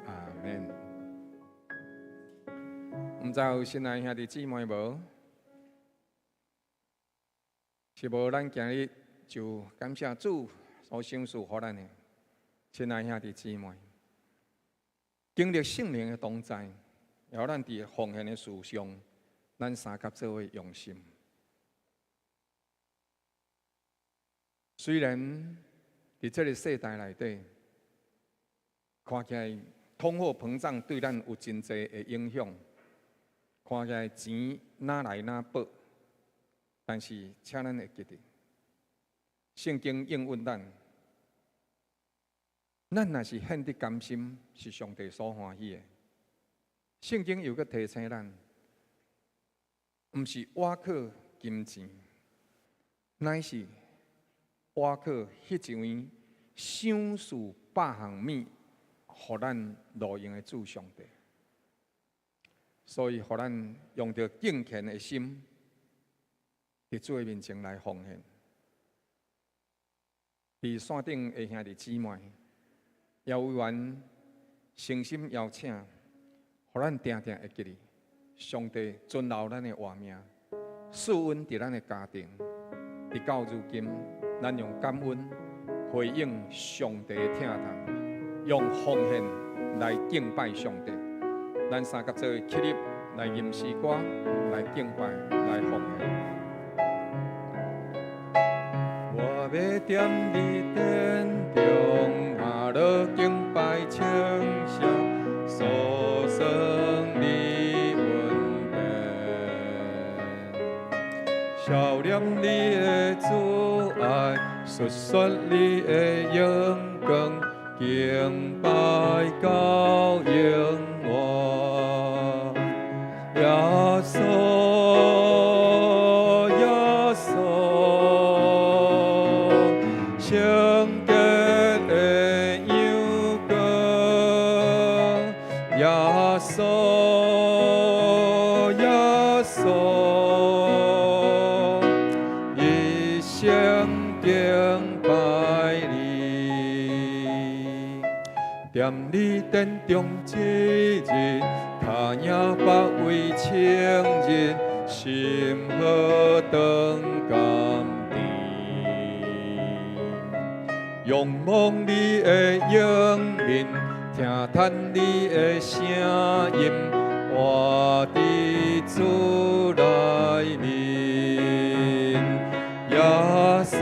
阿門。毋知有新來兄弟姊妹無？是無？咱今日就感謝主所賞賜予咱的親愛兄弟姊妹，經歷聖靈的同在，予咱佇奉獻的事上，咱相佮做伙用心。雖然佇這个世代內底，看起來通貨膨脹對咱有真濟的影響。看起來錢哪來哪薄，但是請咱會記得，聖經應允咱，咱若是獻得甘心，是上帝所歡喜的。聖經又閣提醒咱，毋是倚靠金錢，乃是倚靠彼一位賞賜百項物，予咱路用的主上帝。所以，予咱用著敬虔的心，佇主的面前來奉獻。佇線頂的兄弟姊妹，也委員誠心邀請，予咱定定會記得，上帝存留咱的活命，賜恩佇咱的家庭。直到如今，咱用感恩回應上帝的疼痛，用奉獻來敬拜上帝。咱三佮做伙起立來吟詩歌，來敬拜，來奉獻。我欲踮你殿中，阿樂敬拜稱謝，訴說你恩典，曉念你的慈愛，述說你的榮光，敬拜到永遠。耶穌，耶穌，聖潔的陽光，耶穌，耶穌，一生敬拜你，踮你殿中一日，跤影百為千日，心何等甘甜。仰望你的迎面，聽嘆你的聲音，活佇主內面。耶穌，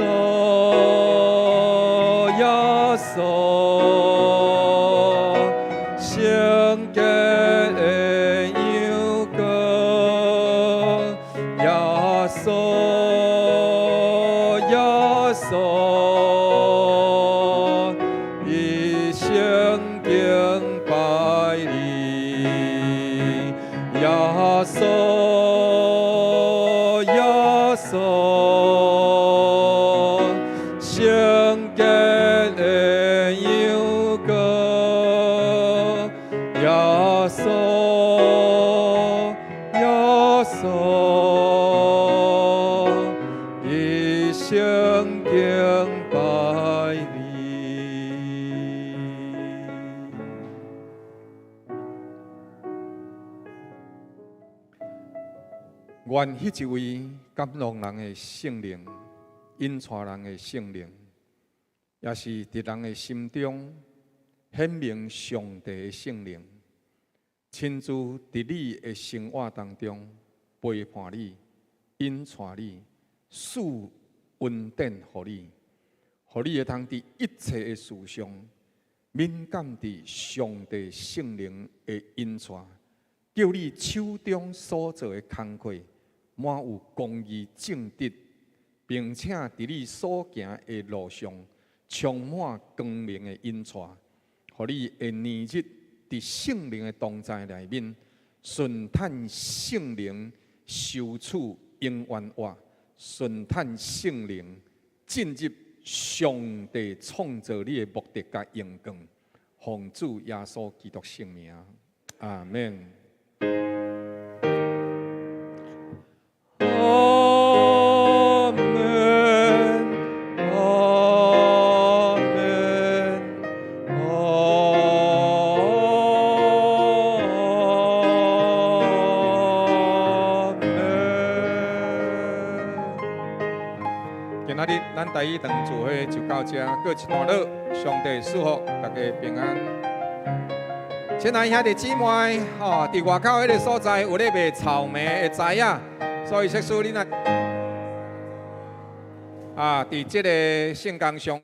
耶穌，聖潔的陽光，耶穌，耶穌，一生敬拜你，耶穌，耶穌，聖潔的陽光，耶穌，耶穌，一生敬拜你。願彼一位感動人的聖靈，引帶人的聖靈，也是佇人的心中顯明上帝的聖靈，親自佇你的生活當中陪伴你、引帶你、賜恩典予你，予你會通佇一切的事上敏感佇上帝聖靈的引帶，叫你手中所做的工課滿有公義正直，並且佇你所行的路上充滿光明的引帶，予你會年日佇聖靈的同在內面，順趁聖靈收取永遠活，順趁聖靈進入上帝創造你的目的佮榮光，奉主耶穌基督聖名，阿們。阿們，阿們，阿們。今仔日咱台語堂聚會就到這，告一段落。上帝賜福大家平安。親愛兄弟姊妹，吼，佇外口彼个所在有咧賣草莓的摘仔，所以設使恁若啊，佇這个聖工上。